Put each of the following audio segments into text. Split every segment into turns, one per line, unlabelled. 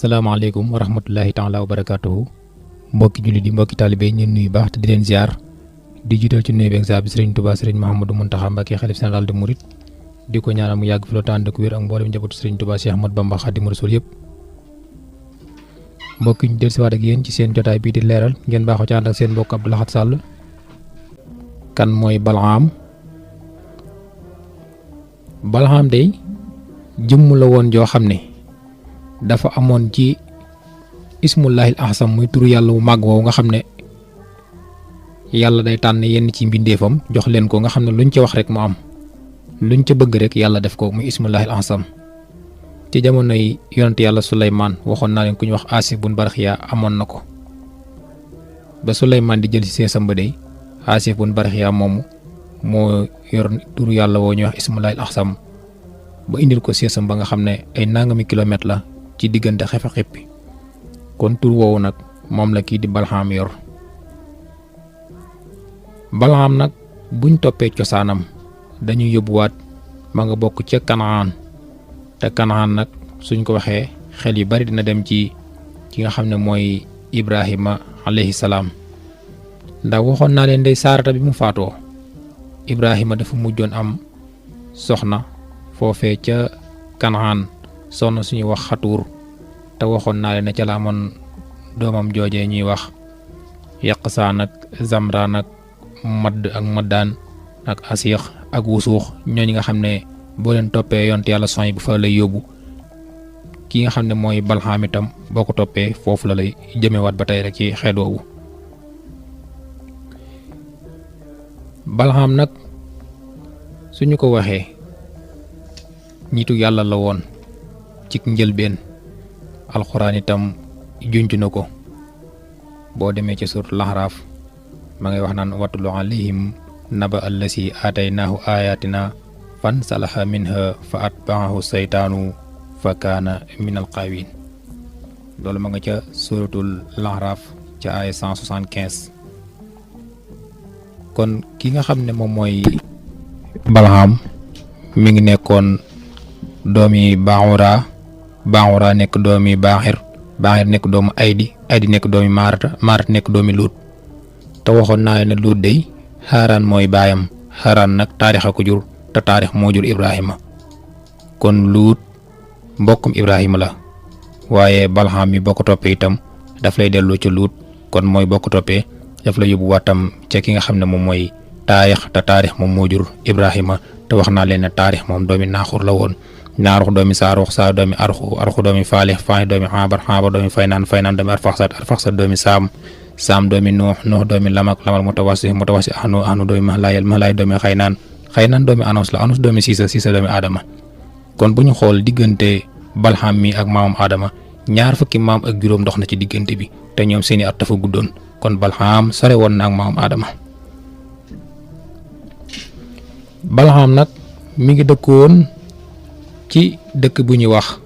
asalaamaaleykum wa rahmatullahi taala wa barakaatuhu mbokki jullit yi mbokki taalibe ñu nuyu baax te di leen ziar di jiital ci nuyu beeg ziar bi Serigne Touba Serigne Mouhamadou Mountakha Mbacké xalif général de Mouride di ko ñaanal mu yàgg fi loolu tànn ak wér ak mboolem njabootu Serigne Touba Cheikh Ahmadou Bamba Khadimu Rasul yëpp. mbokki ñu dellusiwaat ak yéen ci seen jotaay bii di leeral ngeen baaxoo ci ànd ak seen mbokk Abdou Lahad Sall. kan mooy Bal'am. Bal'am day jëmm la woon joo xam ne dafa amoon ci ismullahil ahsam muy turu yàlla wu màgg woowu nga xam ne yàlla day tànn yenn ci mbindeefam jox leen ko nga xam ne luñ ca wax rek mu am luñ ca bëgg rek yàlla def ko muy ismullahil ahsam. ci jamonoy yonent yàlla Suleymaan waxoon naa leen ku ñu wax Aasif bun Barxiya amoon na ko ba Suleymaan di jël ci seesam ba day Aasif bun Barxiya moomu moo yor turu yàlla woo ñuy wax ismullahil ahsam ba indil ko seesam ba nga xam ne ay nangami kilomètre la ci diggante xefe xippi kon tur woowu nag moom la kii di Bal'am yor. Bal'am nag buñ toppee cosaanam dañuy yóbbuwaat ma nga bokk ca Kanaan te Kanaan nag suñ ko waxee xel yu bari dina dem ci ki nga xam ne mooy Ibrahima alayhi salaam ndax waxoon naa leen day Saarata bi mu faatoo Ibrahima dafa mujjoon am soxna foofee ca Kanaan soxna suñuy wax Xatuur te waxoon naa leen ne ca la amoon doomam joojee ñuy wax Yaqsaan ak Zamraan ak Madd ak Maddaan ak Asiix ak Wusuux ñooñu nga xam ne boo leen toppee yonent yàlla son yi bu fa lay yóbbu ki nga xam ne mooy Bal'am itam boo ko toppee foofu la lay jëmewaat ba tey rek ci xeet woowu. Bal'am nag suñu ko waxee nitu yàlla la woon ci njëlbeen alxuraan itam junj na ko boo demee ci suuratul Ahraaf ma ngay wax naan watlu alayhim naba allasi aataynaahu ayatina fan salaha minha fa atbaahu saytaanu fa kaana min alqaawin loolu ma nga ca suuratul Ahraaf ca aaya 175. kon ki nga xam ne moom mooy Bal'am mi ngi nekkoon doomi Baaxura nekk doomi Baaxir nekk doomu Aydi nekk doomi Maarata nekk doomi Luut te waxoon naa ne Luut day Haaraan mooy baayam Haaraan nag taarix a ko jur te taarix moo jur Ibrahima kon Luut mbokkum Ibrahima la waaye Bal'am mi boo ko toppee itam daf lay delloo ca Luut kon mooy boo ko toppee daf la yóbbu waatam ca ki nga xam ne moom mooy taarix te taarix moom moo jur Ibrahima te wax naa leen ne taarix moom doomi Naaxur la woon Naarux doomi Saarux doomi Arxu doomi Faalix doomi Xaabar doomi Faynaan doomi Arfaxsad doomi Saam doomi Nuux doomi Lamak Mutawassi Ahnu doomi Mahlaay doomi Xaynaan doomi Anos doomi Siisa doomi Adama kon bu ñu xool diggante Bal'am mi ak maamam Adama ñaar fukki maam ak juróom dox na ci diggante bi te ñoom seeni at dafa guddoon kon Bal'am sore woon na ak maamam Adama. Bal'am nag mi ngi dëkkoon ci dëkk bu ñuy wax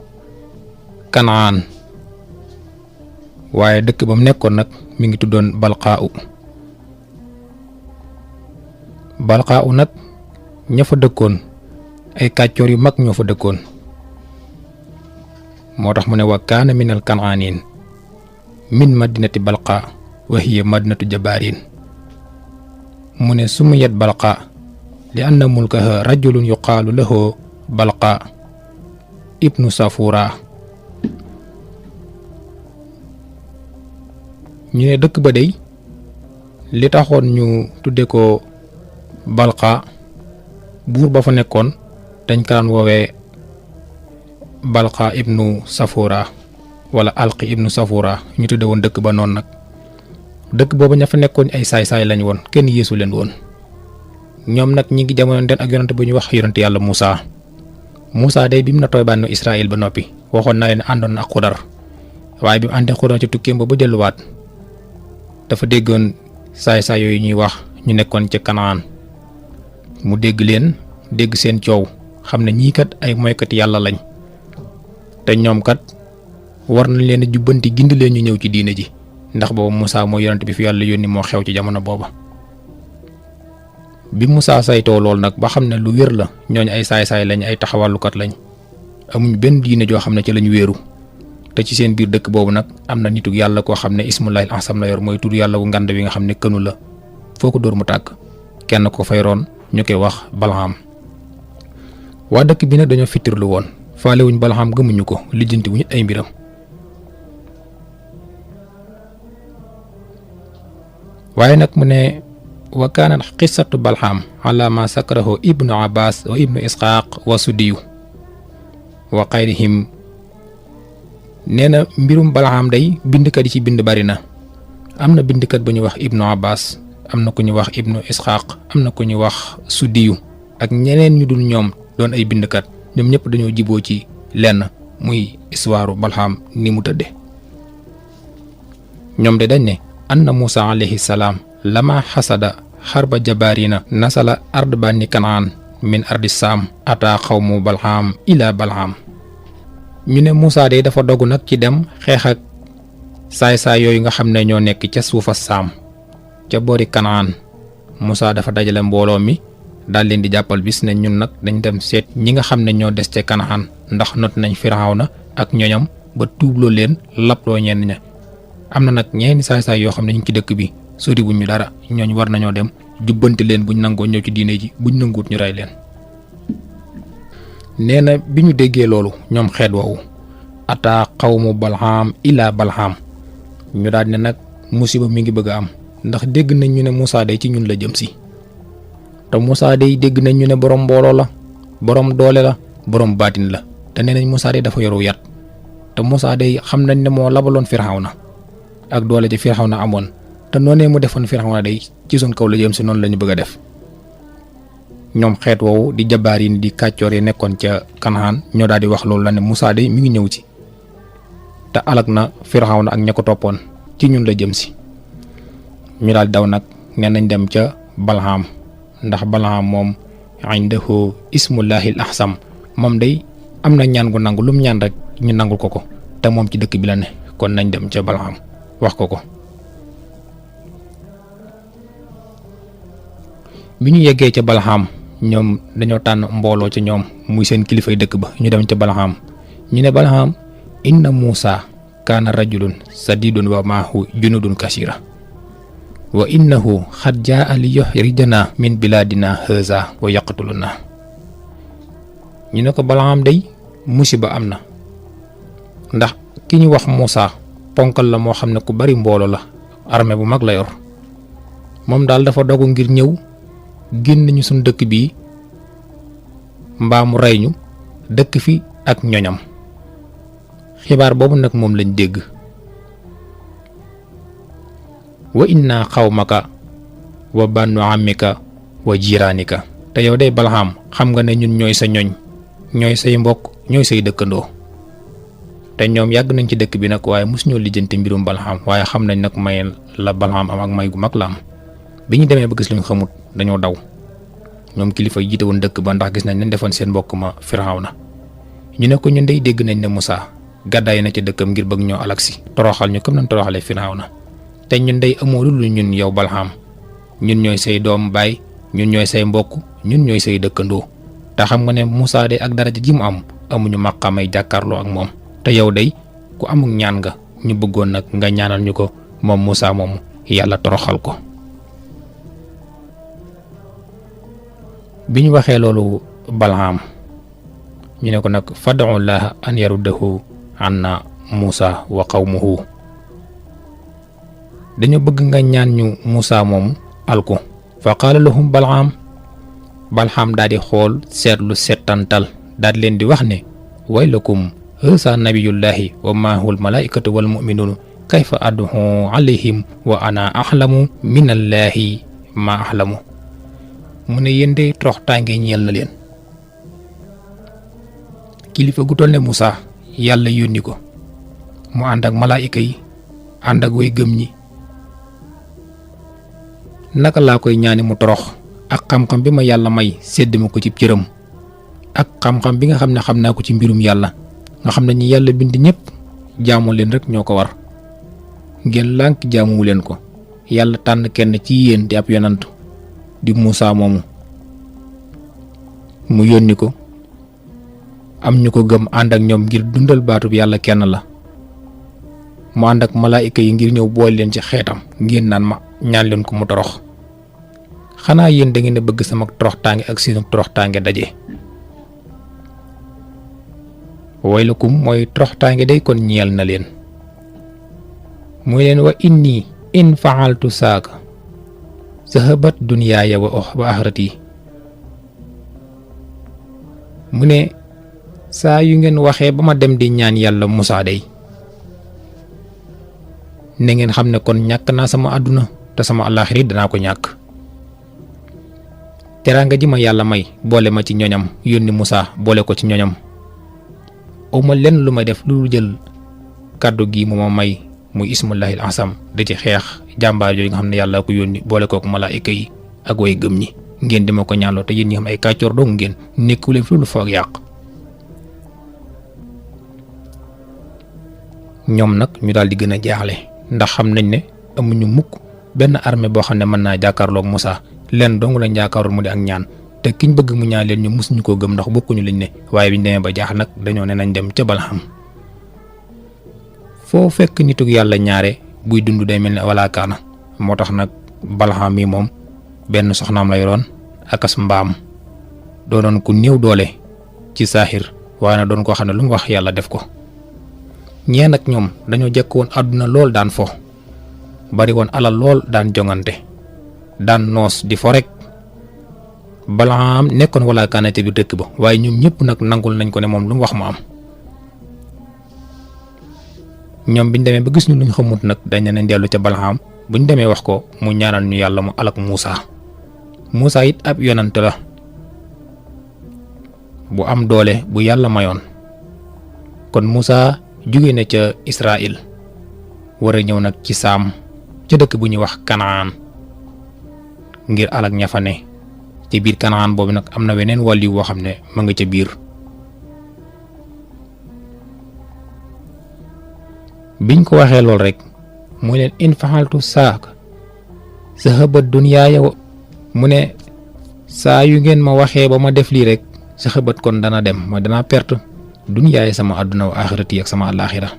Kanaan waaye dëkk ba mu nekkoon nag mi ngi tuddoon Balqaa'u nag ña fa dëkkoon ay kàccoor yu mag ñoo fa dëkkoon moo tax mu ne wa kaana minal Kanaaniin min madinati Balqaa wa hiya madinatu Jabaariin mu ne sumiyat Balqaa li anna mulkaha rajulun yuqaalu lahu Balqaa ibnu Safura ñu ne dëkk ba dey li taxoon ñu tudde ko Balqaa buur ba fa nekkoon dañ ko daan woowee Balqaa ibnu Safura wala Alqi ibnu Safura ñu tudde woon dëkk ba noonu nag dëkk boobu ña fa nekkoon ay saay-saay lañ woon kenn yéesu leen woon ñoom nag ñi ngi jamono den ak yonante bu ñuy wax yonante yàlla Muusa day bi mu na tooy bànnu Israël ba noppi waxoon naa leen àndoon na ak Xudar waaye bi mu àndee Xudar ci tukkeem ba delluwaat dafa déggoon saay-saay yooyu ñuy wax ñu nekkoon ca Kanaan mu dégg leen dégg seen coow xam ne ñii kat ay moykat yàlla lañ te ñoom kat war nañ leen a jubbanti gindi leen ñu ñëw ci diine ji ndax boobu Muusa mooy yonante bi fi yàlla yónni moo xew ci jamono booba. bi Musaa saytoo lool nag ba xam ne lu wér la ñooñu ay saay-saay lañ ay taxawàllukat lañ amuñ benn diine joo xam ne ci lañ wéeru te ci seen biir dëkk boobu nag am na nitug yàlla koo xam ne ismullahil ahsam la yor mooy tur yàlla wu ngand wi nga xam ne kënu la foo ko dóor mu tàkk kenn ko fay roon ñu koy wax Balham. waa dëkk bi nag dañoo fittirlu woon faalewuñ Balham gëmuñu ko lijjanti wuñu ay mbiram. waaye nag mu ne wa kaanat xissatu Balham ala ma sakarahu ibnu abbas wa ibnu isxaaq wa sudiyu wa xayrihim. nee na mbirum Balham day bindkat yi ci bind bari na am na bindkat bu ñuy wax ibnu abbas am na ku ñuy wax ibnu isxaaq am na ku ñuy wax sudiyu ak ñeneen ñu dul ñoom doon ay bindkat ñoom ñëpp dañoo jiboo ci lenn muy histoire Balham ni mu tëdde. ñoom de dañ ne anna Muusa alayhi salaam lama xasada xarba jabaarina nasala ard bani kanaan min ardi saam ata xawmu Balham ila Balham. ñu ne Muusa de dafa dogu nag ci dem xeex ak saay-saay yooyu nga xam ne ñoo nekk ca suufa saam ca boori kanaan. Muusa dafa dajale mbooloo mi daal leen di jàppal bis ne ñun nag dañ dem seet ñi nga xam ne ñoo des ca kanaan ndax not nañ Firawna ak ñoñam ba tuubloo leen laploo ñenn ña. am na nag ñeeni saay-saay yoo xam ne ñu ci dëkk bi sori wuñ ñu dara ñooñ war nañoo dem jubbanti leen buñ nangoo ñëw ci diine ji buñ nanguut ñu rey leen. nee na bi ñu déggee loolu ñoom xeet woowu ataa xawmu Balham ila Balham ñu daal ne nag musiba mi ngi bëgg a am ndax dégg nañ ñu ne Muusa day ci ñun la jëm si te Muusa day dégg nañ ñu ne borom mbooloo la borom doole la borom baatin la te nee nañ Muusa day dafa yoru yat te Muusa day xam nañ ne moo labaloon Firawna ak doole ji Firawna amoon te noonee mu defoon Firawna day ci suñ kaw la jëm si noonu la ñu bëgg a def. ñoom xeet woowu di jabaar yi di kàccoor yi nekkoon ca Kanaan ñoo daal di wax loolu la ne Muusa day mi ngi ñëw ci te alag na Firawna ak ña ko toppoon ci ñun la jëm si. ñu daal daw nag nee nañ dem ca Balham ndax Balham moom indahu ismullahil ahsam moom day am na ñaan gu nangu lu mu ñaan rek ñu nangul ko te moom ci dëkk bi la ne kon nañ dem ca Balham wax ko. bi ñu yeggee ca Balham ñoom dañoo tànn mbooloo ca ñoom muy seen kilifay dëkk ba ñu dem ca Balham ñu ne Balham inna Muusa kaana rajulun sadidun wa maahu junudun kasira wa innahu xad jaa li yuxrijana min biladina haza wa yaqtuluna. ñu ne ko Balham day musiba am na ndax ki ñu wax Muusa ponkal la moo xam ne ku bari mbooloo la armée bu mag la yor moom daal dafa dogu ngir ñëw génn ñu suñ dëkk bii mbaa mu rey ñu dëkk fi ak ñoñam. xibaar boobu nag moom lañ dégg. wa inna xawmaka wa bannu amika wa jiraanika te yow day Balham xam nga ne ñun ñooy sa ñoñ ñooy say mbokk ñooy say dëkkandoo te ñoom yàgg nañ ci dëkk bi nag waaye mosuñoo lijjanti mbirum Balham waaye xam nañ nag may la Balham am ak may gu mag la am. bi ñu demee ba gis luñ xamut dañoo daw ñoom kilifa yi jiite woon dëkk ba ndax gis nañ leen defoon seen mbokk ma Firawna. ñu ne ko ñun day dégg nañ ne Muusa gàddaay na ci dëkkam ngir bëgg ñoo alagsi toroxal ñu comme nañ toroxalee Firawna te ñun day amoo lu ñun yow Balham ñun ñooy say doom baay ñun ñooy say mbokk ñun ñooy say dëkkandoo te xam nga ne Muusa day ak daraja ji mu am amuñu maqaamay jàkkaarloo ak moom te yow day ku amuk ñaan nga ñu bëggoon nag nga ñaanal ñu ko moom Muusa moomu yàlla toroxal ko. bi ñu waxee loolu Balham ñu ne ko nag fad'u llaaha an yaruddahu anna Muusa wa qawmuhu dañoo bëgg nga ñaan ñu Muusa moomu alko fa qaala lahum Balham daal di xool seetlu settantal daal di leen di wax ne waylakum haasa nabiyullahi wa maahul malaikatu wal mu'minuun kayfa ad'u alayhim wa ana ahlamu minallahi ma ahlamu. mu ne yéen de torox tànge ñeel na leen kilifa gu toll ne Muusa yàlla yónni ko mu ànd ak malaayika yi ànd ak way gëm ñi naka laa koy ñaani mu torox ak xam-xam bi ma yàlla may sédd ma ko ci cëram ak xam-xam bi nga xam ne xam naa ko ci mbirum yàlla nga xam ne ñi yàlla bind ñëpp jaamu leen rek ñoo ko war ngeen lànk jaamuwu leen ko yàlla tànn kenn ci yéen di ab yonant di Muusa moomu mu yónni ko am ñu ko gëm ànd ak ñoom ngir dundal baatub yàlla kenn la mu ànd ak malaayika yi ngir ñëw boole leen ci xeetam ngeen naan ma ñaan leen ko mu torox xanaa yéen da ngeen a bëgg sama toroxtaange ak seenu toroxtaange daje. waylakum mooy toroxtaange day kon ñeel na leen muy leen wa inni in faaltu saaka zahabat dunyaaya wa axirati mu ne saa yu ngeen waxee ba ma dem di ñaan yàlla Musaa day na ngeen xam ne kon ñàkk naa sama àdduna te sama àllaaxira danaa ko ñàkk. teraanga ji ma yàlla may boole ma ci ñoñam yónni Musaa boole ko ci ñoñam awma lenn lu may def lu jël kàddu gi mu ma may muy ismullahil asam da ci xeex jàmbaar yooyu nga xam ne yàlla ko yónni boole kook malaayika yi ak way gëm ñi ngeen di ma ko ñaanloo te yéen ñi xam ay kàccoor dong ngeen nekkuleen fi lu foog yàq. ñoom nag ñu daal di gën a jaaxle ndax xam nañ ne amuñu mukk benn armée boo xam ne mën naa jàkkaarloog Musaa leen dong lañ jàkkaaroon mu di ak ñaan te kiñ bëgg mu ñaan leen ñu mësuñu koo gëm ndax bokkuñu liñ ne waaye biñ demee ba jaax nag dañoo ne nañ dem ca Balham. foo fekk nitug yàlla ñaare buy dund day mel ne wala kaana moo tax nag Balham mi moom benn soxnaam la yoroon akas mbaam doonoon ku néew doole ci saaxir waaye nag doon koo xam ne lu mu wax yàlla def ko. ñee nag ñoom dañoo jekk woon àdduna lool daan fo bari woon alal lool daan jongante daan noos di fo rek Balham nekkoon wala kaanate bi dëkk ba waaye ñoom ñëpp nag nangul nañ ko ne moom lu mu wax mu am. ñoom biñ demee ba gis ñu luñ xamut nag dañ ne nañ dellu ca Balham buñ demee wax ko mu ñaanal ñu yàlla mu alak Musaa it ab yonante la bu am doole bu yàlla mayoon kon Musaa jóge na ca Israël war a ñëw nag ci Saam ca dëkk bu ñuy wax Kanaan ngir alak ña fa ne ci biir Kanaan boobu nag am na weneen wàllu woo xam ne ma nga ca biir. biñ ko waxee lool rek mu leen in faxaltu saak zahaba dunyaaya mu ne saa yu ngeen ma waxee ba ma def lii rek zahabat kon dana dem mooy dana perte dunyaaya sama àdduna wa axirati ak sama àllaaxira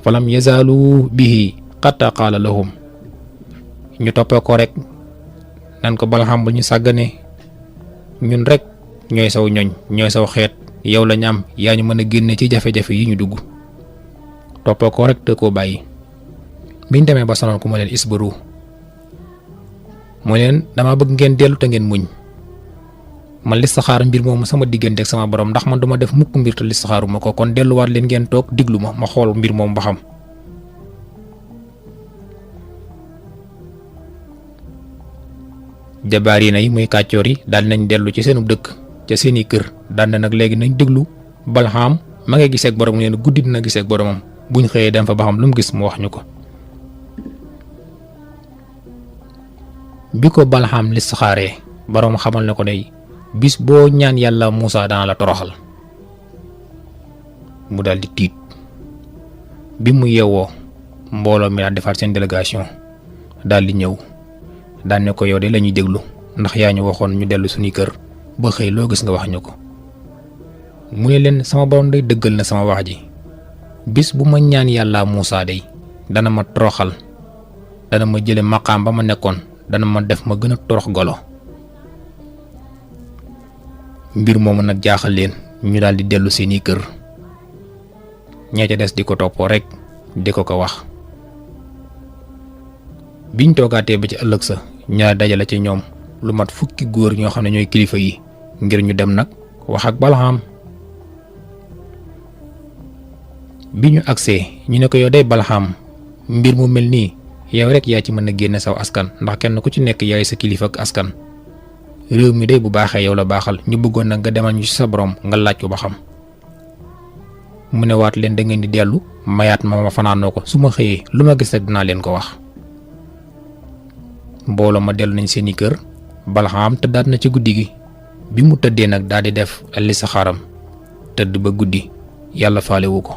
falam yazaalu bihi xatta qaala lahum ñu toppee ko rek nan ko Balham bu ñu sàggane ñun rek ñooy saw ñoñ ñooy saw xeet yow la ñu am yaa ñu mën a génne ci jafe-jafe yi ñu dugg toppee ko rek te koo bàyyi. biñ demee ba sonal ko mu leen isbaru mu leen dama bëgg ngeen dellu te ngeen muñ man listixaar mbir moomu sama diggante ak sama borom ndax man duma def mukk mbir te listixaaruma ko kon delluwaat leen ngeen toog diglu ma xool mbir moom ba xam. jabaariina yi muy kàccoor yi daal nañ dellu ci seenu dëkk ca seeni kër daal na nag léegi nañ déglu Balham ma ngay gisee ak borom leen guddi dina gisee ak boromam buñ xëyee dem fa ba xam lu mu gis mu wax ñu ko. bi ko Balham listixaaree borom xamal ne ko day bis boo ñaan yàlla Musaa dana la toroxal mu daal di tiit. bi mu yeewoo mbooloo mi daal defar seen délégation daal di ñëw daan ne ko yow de lañuy déglu ndax yaa ñu waxoon ñu dellu suñuy kër ba xëy loo gis nga wax ñu ko. mu ne leen sama borom day dëggal na sama wax ji bis bu ma ñaan yàlla Musaa day dana ma toroxal dana ma jële maqaam ba ma nekkoon dana ma def ma gën a torox golo. mbir moomu nag jaaxal leen ñu daal di dellu seeni kër ña ca des di ko toppoo rek di ko wax. biñ toogaatee ba ci ëllëg sa ñaar dajale ci ñoom lu mat fukki góor ñoo xam ne ñooy kilifa yi ngir ñu dem nag wax ak Balham. bi ñu agsee ñu ne ko yow day Balham mbir mu mel nii yow rek yaa ci mën a génne saw askan ndax kenn ku ci nekk yaay sa kilifa ak askan réew mi day bu baaxee yow la baaxal ñu bëggoon nag nga demal ñu ci sa borom nga laaj ko ba xam. mu ne waat leen da ngeen di dellu mayaat ma fanaanoo ko su ma xëyee lu ma gis rek dinaa leen ko wax. mbooloo ma dellu nañ seeni kër Balham tëddaat na ci guddi gi bi mu tëddee nag daal di def listixaaram tëdd ba guddi yàlla faalewu ko.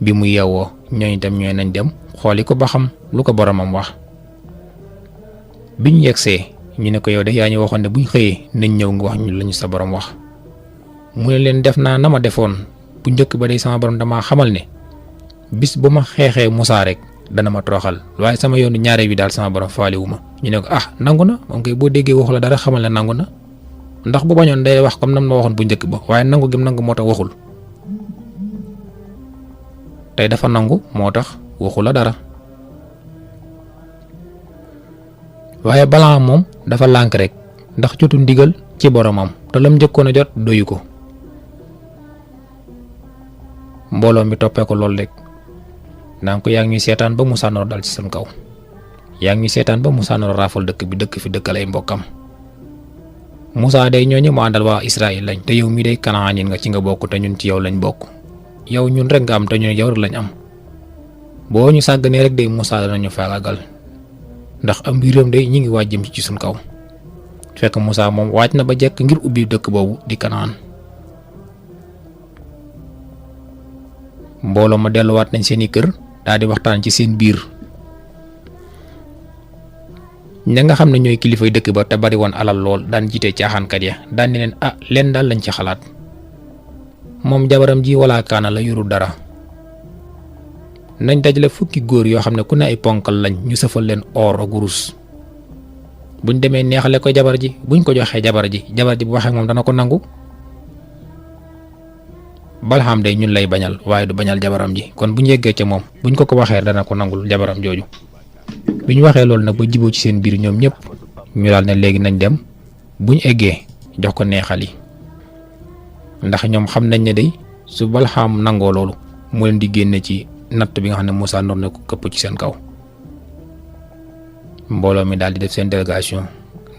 bi mu yeewoo ñooñu tam ñooy nañ dem xooli ko ba xam lu ko boromam wax. bi ñu yegsee ñu ne ko yow de yaa ñu waxoon ne buñ xëyee nañ ñëw nga wax ñu lañu sa borom wax. mu ne leen def naa na ma defoon bu njëkk ba day sama borom damaa xamal ne bis bu ma xeexee Moussa rek dana ma toroxal waaye sama yoonu ñaare bi daal sama borom faaliwu ma. ñu ne ko nangu na moom kay boo déggee waxu la dara xamal ne nangu na ndax bu bañoon day wax comme nam ma waxoon bu njëkk ba waaye nangu gim nangu moo tax waxul tey dafa nangu moo tax waxu la dara. waaye Balaam moom dafa lànk rek ndax jotu ndigal ci boromam te lam njëkkoon a jot doyu ko. mbooloo mi toppee ko lool rek naan ko yaa ngi ñuy seetaan ba Moussa nar dal ci seen kaw yaa ngi ñuy seetaan ba Moussa nar raafal dëkk bi dëkk fi dëkkal ay mbokkam. Moussa day ñooñu mu àndal waa Israël lañ te yow mii day Kanaanin nga ci nga bokk te ñun ci yow lañ bokk yow ñun rek nga am te ñun yow rek lañ am boo ñu sàgganee rek day Moussa danañu faagaagal ndax am mbiram day ñi ngi waaj jëm ci suñ kaw. fekk Moussa moom waaj na ba jekk ngir ubbi dëkk boobu di Kanaan. mbooloo ma delluwaat nañ seeni kër daal di waxtaan ci seen biir ña nga xam ne ñooy kilifay dëkk ba te bari woon alal lool daan jiite caaxaankat ya daan ne leen leen daal lañ ci xalaat moom jabaram ji wala kaana la yorul dara nañ dajale fukki góor yoo xam ne ku ne ay ponkal lañ ñu sëfal leen or ak wurus buñ demee neexale ko jabar ji buñ ko joxee jabar ji bu waxee moom dana ko nangu. Balaam day ñun lay bañal waaye du bañal jabaram ji kon bu ñu yeggee ca moom buñ ko waxee dana ko nangul jabaram jooju. bi ñu waxee loolu nag ba jiboo ci seen biir ñoom ñëpp ñu daal ne léegi nañ dem buñ eggee jox ko neexal yi ndax ñoom xam nañ ne day su Balaam nangoo loolu moo leen di génne ci natt bi nga xam ne Moussa ndox na ko këpp ci seen kaw. mbooloo mi daal di def seen délégation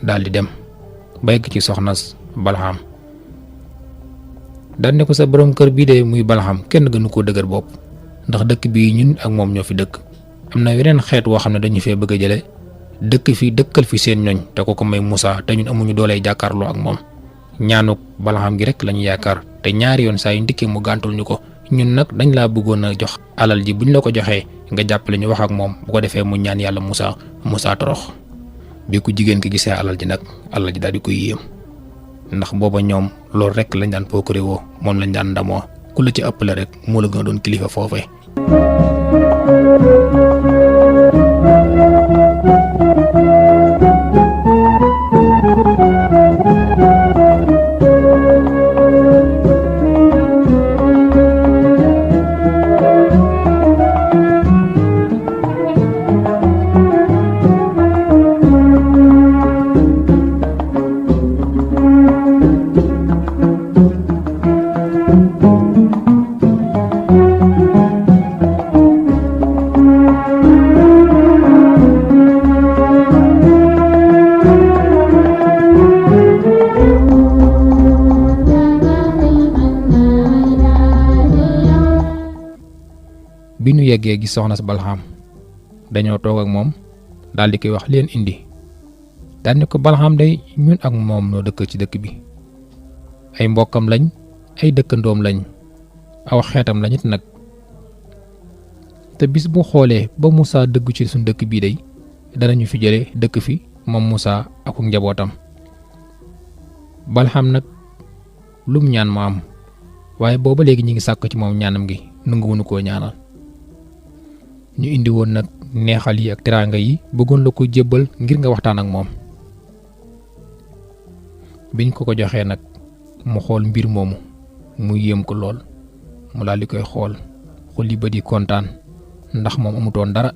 daal di dem ba egg ci soxnas Balaam daan ne ko sa borom kër bii de muy Balaam kenn gënu koo dëgër bopp ndax dëkk bii ñun ak moom ñoo fi dëkk am na weneen xeet woo xam ne dañu fee bëgg a jële dëkk fi dëkkal fi seen ñoñ te ko may Moussa te ñun amuñu doole jàkkaarloo ak moom ñaanuk Balaam gi rek lañu yaakaar te ñaari yoon saa yu ndikkee mu gàntul ñu ko ñun nag dañ laa bëggoon a jox alal ji buñ la ko joxee nga jàppale ñu wax ak moom bu ko defee mu ñaan yàlla Moussa torox bi ku jigéen ki gisee alal ji nag alal ji daal di koy yéem ndax booba ñoom loolu rek lañ daan pookare woo moom lañ daan ndamoo ku la ci ëppale rek moo la gën a doon kilifa foofee. bi ñu yeggee gis soxna si Balaam dañoo toog ak moom daal di koy wax leen indi daal ni ko Balaam day ñun ak moom noo dëkk ci dëkk bi ay mbokkam lañ ay dëkkandoom lañ aw xeetam lañit nag te bis bu xoolee ba Moussa dëggu ci suñ dëkk bii day danañu fi jële dëkk fi moom Moussa ak njabootam. Balaam nag lum ñaan ma am waaye booba léegi ñi ngi sàkk ci moom ñaanam gi nanguwuñu koo ñaanal. ñu indi woon nag neexal yi ak teraanga yi bëggoon la ko jébbal ngir nga waxtaan ak moom. biñ ko joxee nag mu xool mbir moomu mu yéem ko lool mu daal di koy xool xolli ba di kontaan ndax moom amutoon dara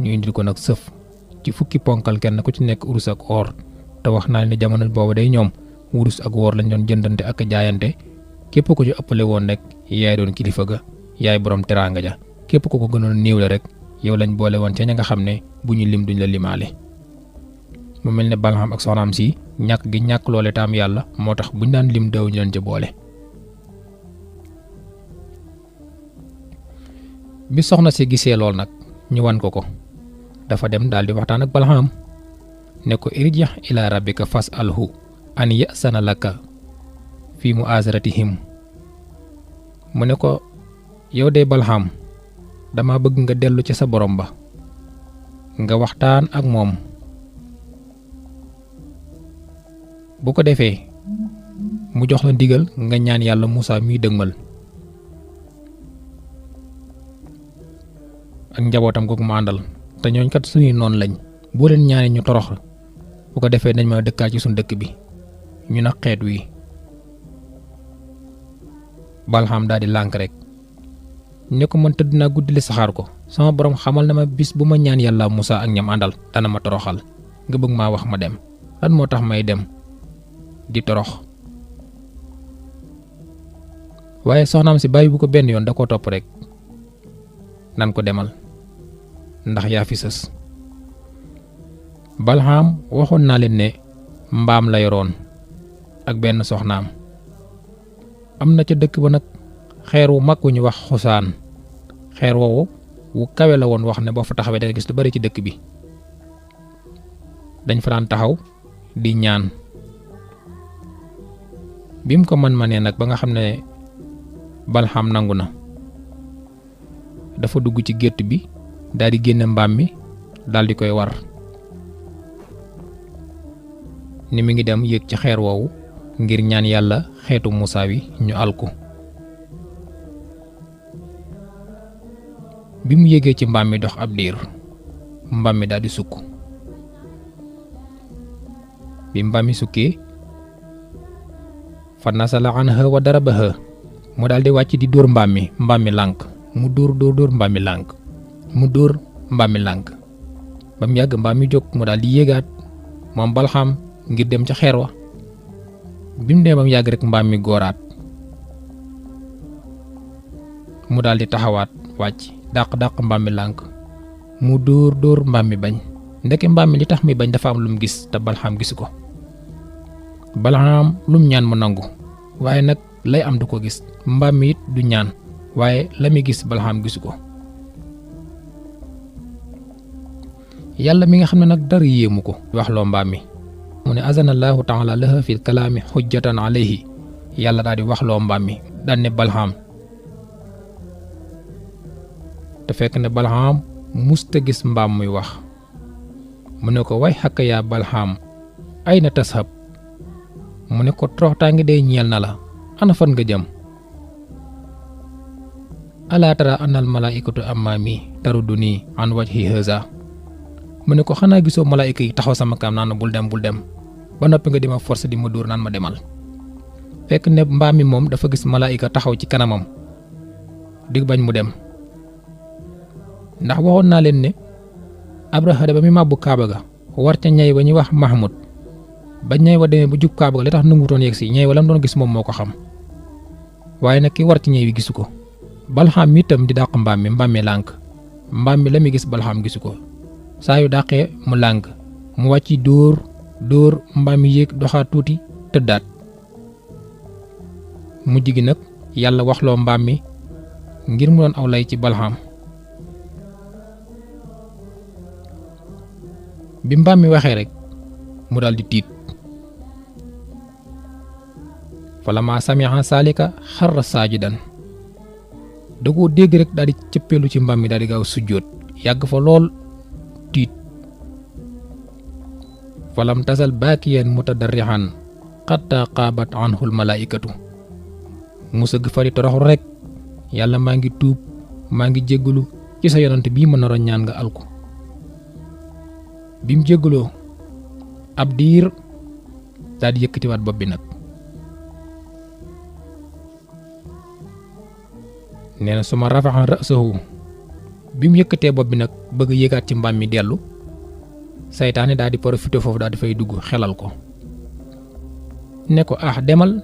ñu indil ko nag sëf ci fukki ponkal kenn ku ci nekk urus ak or te wax naa ne jamono boobu day ñoom wurus ak woor lañ doon jëndante ak jaayante képp ko ci ëppale woon rek yaay doon kilifa ga yaay borom teraanga ja képp ko ko gënoon néew la rek yow lañ boole woon ca ña nga xam ne bu ñu lim duñ la limaale. mu mel ne Balaam ak soxnaam si ñàkk gi ñàkk loole taam yàlla moo tax buñ daan lim daw ñu leen ca boole. bi soxna si gisee lool nag ñu wan ko dafa dem daal di waxtaan ak Balaam ne ko irji' ila rabbika fas'alhu an ya'sana laka fi mu'azaratihim mu ne ko yow de Balaam dama bëgg nga dellu ci sa borom ba nga waxtaan ak moom bu ko defee mu jox la ndigal nga ñaan yàlla Moussa miy dëgmal ak njabootam googu ma àndal te ñooñ kat suñuy noonu lañ boo leen ñaanee ñu torox bu ko defee dañ ma dëkkaat ci suñu dëkk bi ñu na xeet wi. Balham daal di lànk rek ne ko man tëdd naa guddi li saxaar ko sama borom xamal na ma bis bu ma ñaan yàlla Musaa ak ñam àndal dana ma toroxal nga bëgg maa wax ma dem lan moo tax may dem di torox. waaye soxnaam si bàyyi bu ko benn yoon da koo topp rek nan ko demal ndax yaa fi sës. Balham waxoon naa leen ne mbaam la yoroon ak benn soxnaam. am na ca dëkk ba nag xeer wu mag wu ñu wax xusaan xeer woowu wu kawe la woon wax ne boo fa taxawee da nga gis lu bari ci dëkk bi. dañ fa daan taxaw di ñaan bim ko man-manee nag ba nga xam ne Balham nangu na dafa dugg ci gétt bi daal di génne mbaam mi daal di koy war ni mi ngi dem yéeg ci xeer woowu ngir ñaan yàlla xeetu Musaa wi ñu alku. bi mu yéegee ci mbaam mi dox ab diir mbaam mi daal di sukk bi mbaam mi sukkee fa nasala anha wa darabaha mu daal di wàcc di dóor mbaam mi lànk mu dóor mbaam mi lànk mu dóor mbaam mi lànk ba mu yàgg mbaam mi jóg mu daal di yéegaat moom Balham ngir dem ca xeer wa bi mu dee ba mu yàgg rek mbaam mi góoraat mu daal di taxawaat wàcc dàq mbaam mi lànk mu dóor mbaam mi bañ ndeke mbaam mi li tax mi bañ dafa am lu mu gis te Balham gisu ko. Balham lu mu ñaan mu nangu waaye nag lay am du ko gis mbaam mi it du ñaan waaye la muy gis Balham gisu ko. yàlla mi nga xam ne nag dara yéemu ko wax loo mbaam mi mu ne azanallahu taala laha fil kalaami xujjatan alayhi yàlla daal di wax loo mbaam mi daan ne Balham te fekk ne Balham musta gis mbaam muy wax mu ne ko way xakk yaa Balham ay na tashab mu ne ko toroxtaangi day ñeel na la ana fan nga jëm alaa tara anal malaikatu ammaami taruduni an wajhi haza mu ne ko xanaa gisoo malaayika yi taxaw sama kam naan bul dem ba noppi nga di ma force di ma dóor naan ma demal fekk ne mbaam mi moom dafa gis malaayika taxaw ci kanamam di bañ mu dem ndax waxoon naa leen ne Abraha ba mi màbbu Kaaba ga war ca ñay wa ñuy wax Mahmud ba ñay wa demee bu jub Kaaba ga li tax nangutoon yegg si ñay wa lam doon gis moom moo ko xam waaye nag ki war ci ñay wi gisu ko. Balham mi itam di dàq mbaam mi lànk mbaam mi la muy gis Balham gisu ko saa yu dàqee mu lànk mu wàcc dóor mbaam mi yéeg doxaat tuuti tëddaat mujj gi nag yàlla waxloo mbaam mi ngir mu doon aw lay ci Balham. bi mbaam mi waxee rek mu daal di tiit falammaa sami'a saalika xarra saajidan da koo dégg rek daal di cëppeelu ci mbaam mi daal di gaaw sujjóot yàgg fa lool tiit falam tasal baakiyan mutadarrihan xatta qaabat anhul malaa'ikatu mu sëgg fa di toroxlu rek yàlla maa ngi tuub maa ngi jéggalu ci sa yonante bii ma naroon ñaan nga alku bi mu jéggaloo ab diir daal di yëkkatiwaat bopp bi nag nee na suma rafaxa ra'sahu bi mu yëkkatee bopp bi nag bëgg yéegaat ci mbaam mi dellu saytaane daal di profité foofu daal di fay dugg xelal ko ne ko demal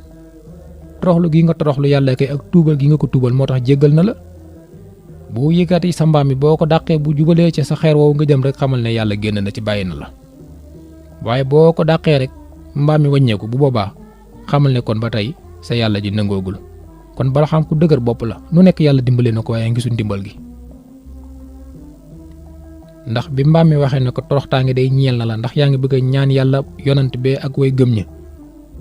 toroxlu gi nga toroxlu yàlla kay ak tuubal gi nga ko tuubal moo tax jéggal na la boo yëgaatee sa mbaam mi boo ko dàqee bu jubalee ci sa xeer woowu nga jëm rek xamal ne yàlla génn na ci bàyyi na la waaye boo ko dàqee rek mbaam mi wàññeeku bu boobaa xamal ne kon ba tey sa yàlla ji nangoogul kon Balham ku dëgër bopp la nu nekk yàlla dimbale na ko waaye gisul ndimbal gi ndax bi mbaam mi waxee ne ko toroxtaange day ñeel na la ndax yaa ngi bëgg a ñaan yàlla yonant bee ak way gëm ña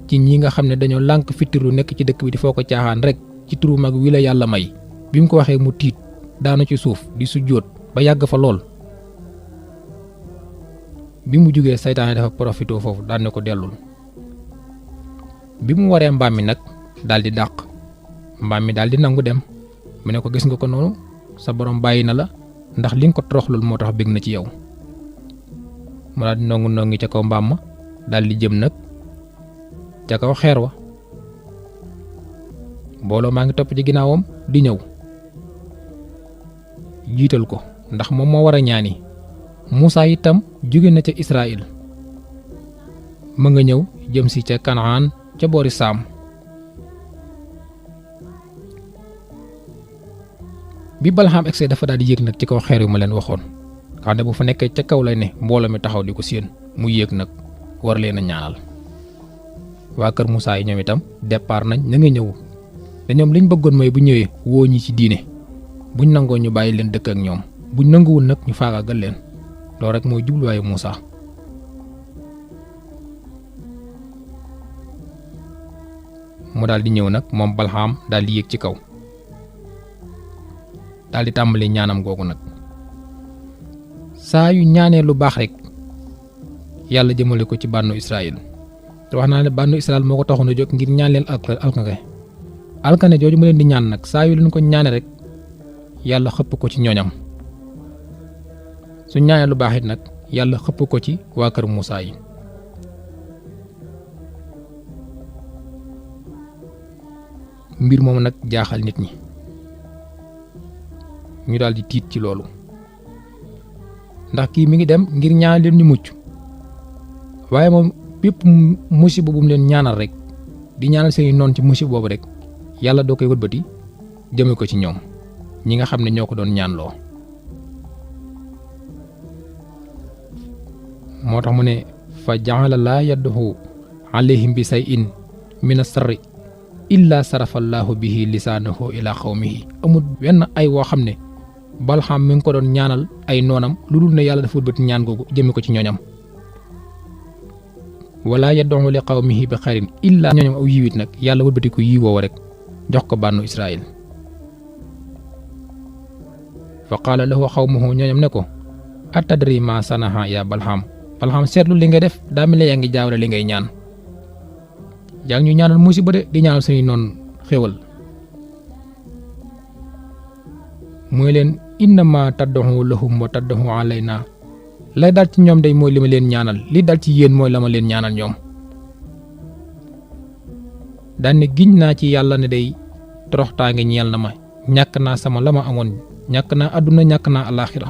ci ñi nga xam ne dañoo lànk fittiru nekk ci dëkk bi di foo ko caaxaan rek ci turu mag wi la yàlla may bi mu ko waxee mu tiit daanu ci suuf di sujjóot ba yàgg fa lool bi mu jugee saytaane dafa profité foofu daan ne ko dellul bi mu waree mbaam mi nag daal di dàq mbaam mi daal di nangu dem mu ne ko gis nga ko noonu sa borom bàyyi na la ndax li nga ko toroxlul moo tax bég na ci yow. mu daal di nongi ca kaw mbaam ma daal di jëm nag ca kaw xeer wa. mbooloo maa ngi topp ci ginnaawam di ñëw jiital ko ndax moom moo war a ñaani. Muusaa itam jóge na ca Israël ma nga ñëw jëm si ca Kanaan ca boori Saam. bi Balxaam egsee dafa daal di yéeg nag ci kaw xeer yu ma leen waxoon xam ne bu fa nekkee ca kaw lay ne mbooloo mi taxaw di ko séen mu yéeg nag war leen a ñaanal. waa kër Muusaa yi ñoom itam départ nañ na nga ñëw te ñoom liñ bëggoon mooy bu ñëwee woo ñi ci diine buñ nangoo ñu bàyyi leen dëkk ak ñoom buñ nanguwul nag ñu faagaagal leen. loolu rek mooy jubluwaayu Muusaa. mu daal di ñëw nag moom Balxaam daal di yéeg ci kaw daal di tàmbali ñaanam googu nag. saa yu ñaanee lu baax rek yàlla jëmale ko ci bànnu Israël te wax naa ne bànnu Israël moo ko taxoon a jóg ngir ñaan leen alkane jooju mu leen di ñaan nag saa yu leen ko ñaane rek yàlla xëpp ko ci ñooñam. su ñaanee lu baax it nag yàlla xëpp ko ci waa kër Muusaa yi. mbir moom nag jaaxal nit ñi ñu daal di tiit ci loolu ndax kii mi ngi dem ngir ñaan leen ñu mucc waaye moom bépp musiba bu mu leen ñaanal rek di ñaanal seeni noon ci musiba boobu rek yàlla doo koy wëlbati jëme ko ci ñoom ñi nga xam ne ñoo ko doon ñaanloo. moo tax mu ne fa jaala laa yadduhu alayhim bi say in mina sarri illa sarafallahu bihi lisaanahu ila xawmihi. amul wenn ay woo xam ne Balxaam mi ngi ko doon ñaanal ay noonam lu dul ne yàlla dafa wëlbati ñaan googu jëme ko ci ñooñam. wala yadduhu li xawmihi bi xayrin illa ñooñam aw yiwit nag yàlla wëlbati ko yiwoo rek jox ko bànnu Israël. fa qaala lahu xawmuhu ñooñam ne ko atadri ma sanaha ya Balxaam. Balxaam seetlu li ngay def daa mel ne yaa ngi jaawale li ngay ñaan yaa ngi ñu ñaanal musiba de di ñaanal suñuy noon xéwal. mooy leen innama taddahu lahum wa taddahu alayna lay dal ci ñoom day mooy li ma leen ñaanal li dal ci yéen mooy la ma leen ñaanal ñoom. daan ne giñ naa ci yàlla ne day toroxtaange ñeel na ma ñàkk naa sama la ma amoon ñàkk naa àdduna ñàkk naa alaaxira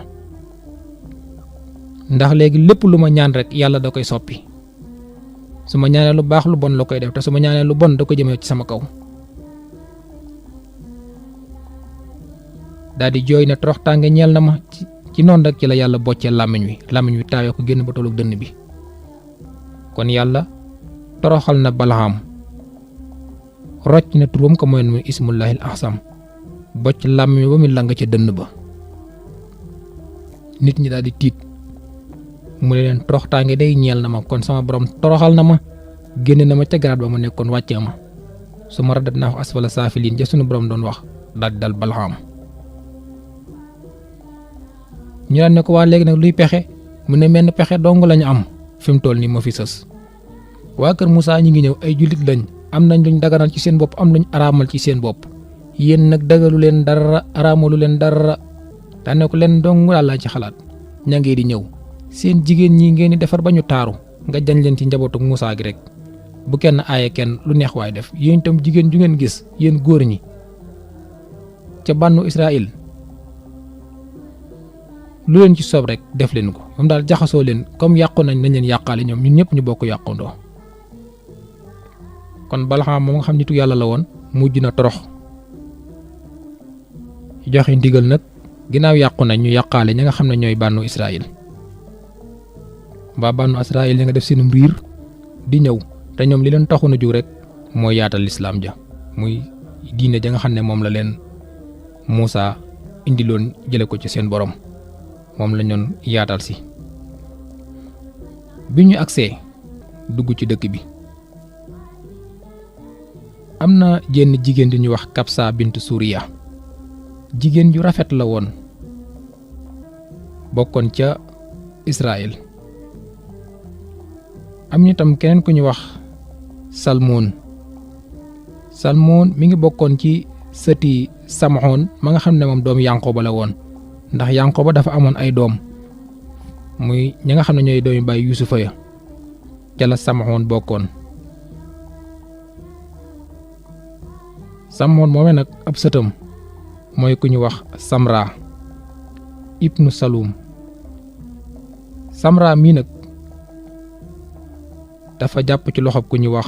ndax léegi lépp lu ma ñaan rek yàlla da koy soppi su ma ñaanee lu baax lu bon la koy def te su ma ñaanee lu bon da ko jëmee ci sama kaw. daal di jooy ne toroxtaange ñeel na ma ci noonu rek ci la yàlla boccee làmmiñ wi taawee ko génn ba tollu dënn bi. kon yàlla toroxal na Balxaam rocc na turam ko mooy muy ismullahil ahsam bocc làmmiñ ba mu lang ca dënn ba. nit ñi daal di tiit mu ne leen toroxtaange day ñeel na ma kon sama borom toroxal na ma génne na ma ca garaat ba ma nekkoon wàccee ma su ma radat naa ko asfala saafiliin ja sunu borom doon wax daal di dal Balxaam. ñu daan ne ko waa léegi nag luy pexe mu ne menn pexe dong lañu am fi mu toll nii moo fi sës. waa kër Muusaa ñi ngi ñëw ay jullit lañ am nañ luñ daganal ci seen bopp am luñ araamal ci seen bopp yéen nag dagalu leen dara araamalu leen dara daan ne ko leen dong daal laa ci xalaat ña ngee di ñëw seen jigéen ñi ngeen di defar ba ñu taaru nga jañ leen ci njabootu Muusaa gi rek bu kenn aaye kenn lu neex waay def yéen itam jigéen ju ngeen gis yéen góor ñi ca bànnu Israël lu leen ci soob rek def leen ko moom daal jaxasoo leen comme yàqu nañ leen yàqaale ñoom ñun ñëpp ñu bokk yàqundoo. kon Balxaam moom nga xam nitu yàlla la woon mujj na torox joxe ndigal nag ginnaaw yàqu nañ ñu yàqaale ñi nga xam ne ñooy bànnu Israël. waa bànnu Israël ñi nga def seenum riir di ñëw te ñoom li leen taxoon a jóg rek mooy yaatal lislaam ja muy diine ja nga xam ne moom la leen Muusaa indiloon jële ko ci seen borom moom la ñoon yaatal si. bi ñu agsee dugg ci dëkk bi am na jenn jigéen di ñu wax Kabsa bint Suriya jigéen ju rafet la woon bokkoon ca Israël. am ñu tam keneen ku ñu wax Salmoon mi ngi bokkoon ci sëti Samxoon ma nga xam ne moom doomu Yanqooba la woon ndax Yanqooba dafa amoon ay doom muy ñi nga xam ne ñooy doomi baay Yuusufa ya ca la Samhoon bokkoon. Samhoon moomee nag ab sëtam mooy ku ñu wax Samra ibnu Salum. Samra mii nag dafa jàpp ci loxob ku ñu wax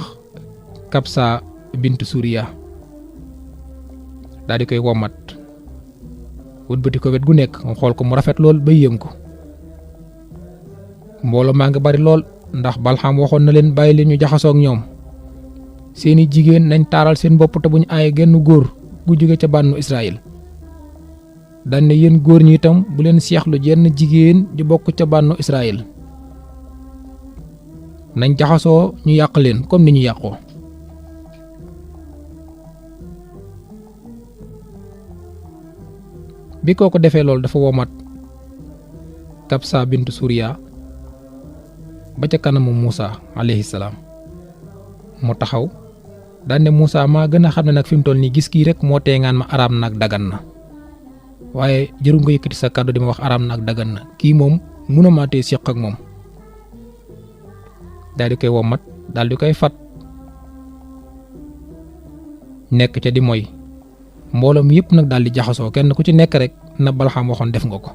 Kabsa bint Suriya daal di koy womat wëlbati ko wet gu nekk mu xool ko mu rafet lool ba yéem ko. mbooloo maa ngi bari lool ndax Balxam waxoon na leen bàyyi leen ñu jaxasoo ak ñoom seeni jigéen nañ taaral seen bopp te buñ aaye genn góor gu jóge ca bànnu Israël. daan ne yéen góor ñi itam bu leen seexlu jenn jigéen ju bokk ca bànnu Israël nañ jaxasoo ñu yàq leen comme ni ñu yàqoo. bi koo ko defee loolu dafa womat Kabsa bint Suriya ba ca kanamu Muusa alayhi salaam mu taxaw daan ne Muusa maa gën a xam ne nag fi mu toll nii gis kii rek moo tee ngaan ma araam nag dagan na waaye jëru nga yëkkati sa kàddu di ma wax araam nag dagan na kii moom mënuma tee séq ak moom. daal di koy womat daal di koy fat nekk ca di moy mbooloo mi yëpp nag daal di jaxasoo kenn ku ci nekk rek na Balxam waxoon def nga ko.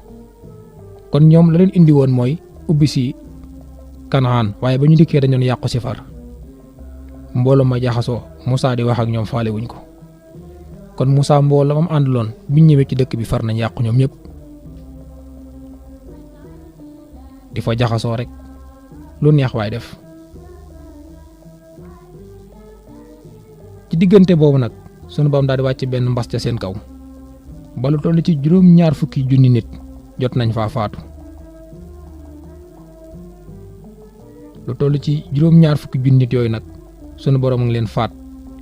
kon ñoom la leen indi woon mooy ubbi si Kanaan waaye ba ñu dikkee dañoon yàqu si far mbooloo ma jaxasoo Moussa di wax ak ñoom faale wuñ ko. kon Moussa mbooloo mam àndaloon biñ ñëwee ci dëkk bi far nañ yàqu ñoom ñëpp di fa jaxasoo rek lu neex waay def. ci diggante boobu nag sunu Boroom daal di wàcc benn mbas ca seen kaw ba lu toll ci 20 fukki junni nit jot nañ faa faatu. lu toll ci 20 fukki junni nit yooyu nag sunu Boroom a ngi leen faat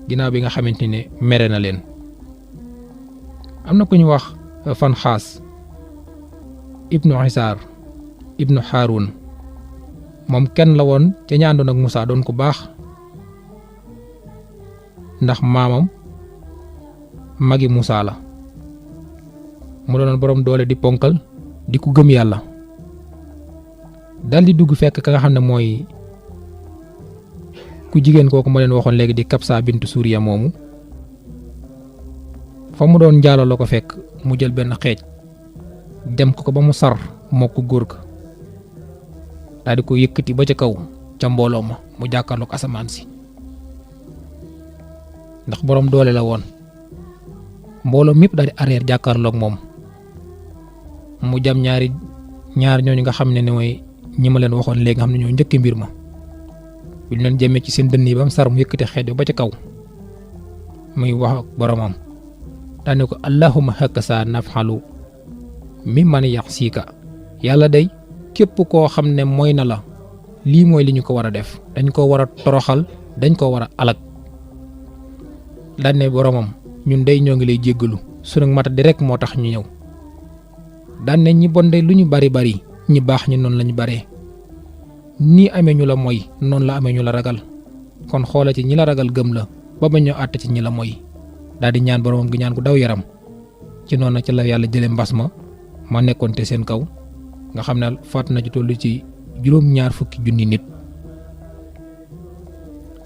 ginnaaw bi nga xamante ne mere na leen. am na ku ñu wax Fanxaas ibnu Isaar ibnu Haarun moom kenn la woon ca ña àndoon ak Moussa doon ku baax ndax maamam magi Moussa la mu doonoon boroom doole di ponkal di ku gëm yàlla. dal di dugg fekk ka nga xam ne mooy ku jigéen kooku ma leen waxoon léegi di Kabsa bintu Suriya moomu fa mu doon njaaloo la ko fekk mu jël benn xeej dem ko ba mu sar moo ko góor ka daal di ko yëkkati ba ca kaw ca mbooloo ma mu jàkkaarloog asamaan si ndax boroom doole la woon. mbooloo mépp daal di arrière jàkkaarloog moom mu jam ñaar ñooñu nga xam ne mooy ñi ma leen waxoon léegi nga xam ne ñoo njëkk mbir ma bu ñu leen jëmee ci seen dënn yi ba mu sar mu yëkkati xeej ba ca kaw muy wax ak boromam daane ko allahumma hakasa nafxalu mi man yaxsiika yàlla day képp koo xam ne mooy na la lii mooy li ñu ko war a def dañ ko war a toroxal dañ ko war a alag. daane boromam ñun day ñoo ngi lay jéggalu sunu mata di rek moo tax ñu ñëw. daane ñi bon day lu ñu bari bari ñi baax ñi noonu lañu baree nii amee ñu la mooy noonu la amee ñu la ragal kon xoola ci ñi la ragal gëm la ba ba ñoo àtt ci ñi la mooy. daal di ñaan boromam gi ñaan ku daw yaram ci noonu ci la yàlla jëlee mbas ma nekkoon te seen kaw nga xam ne faat na ci tollu ci 20 fukki junni nit.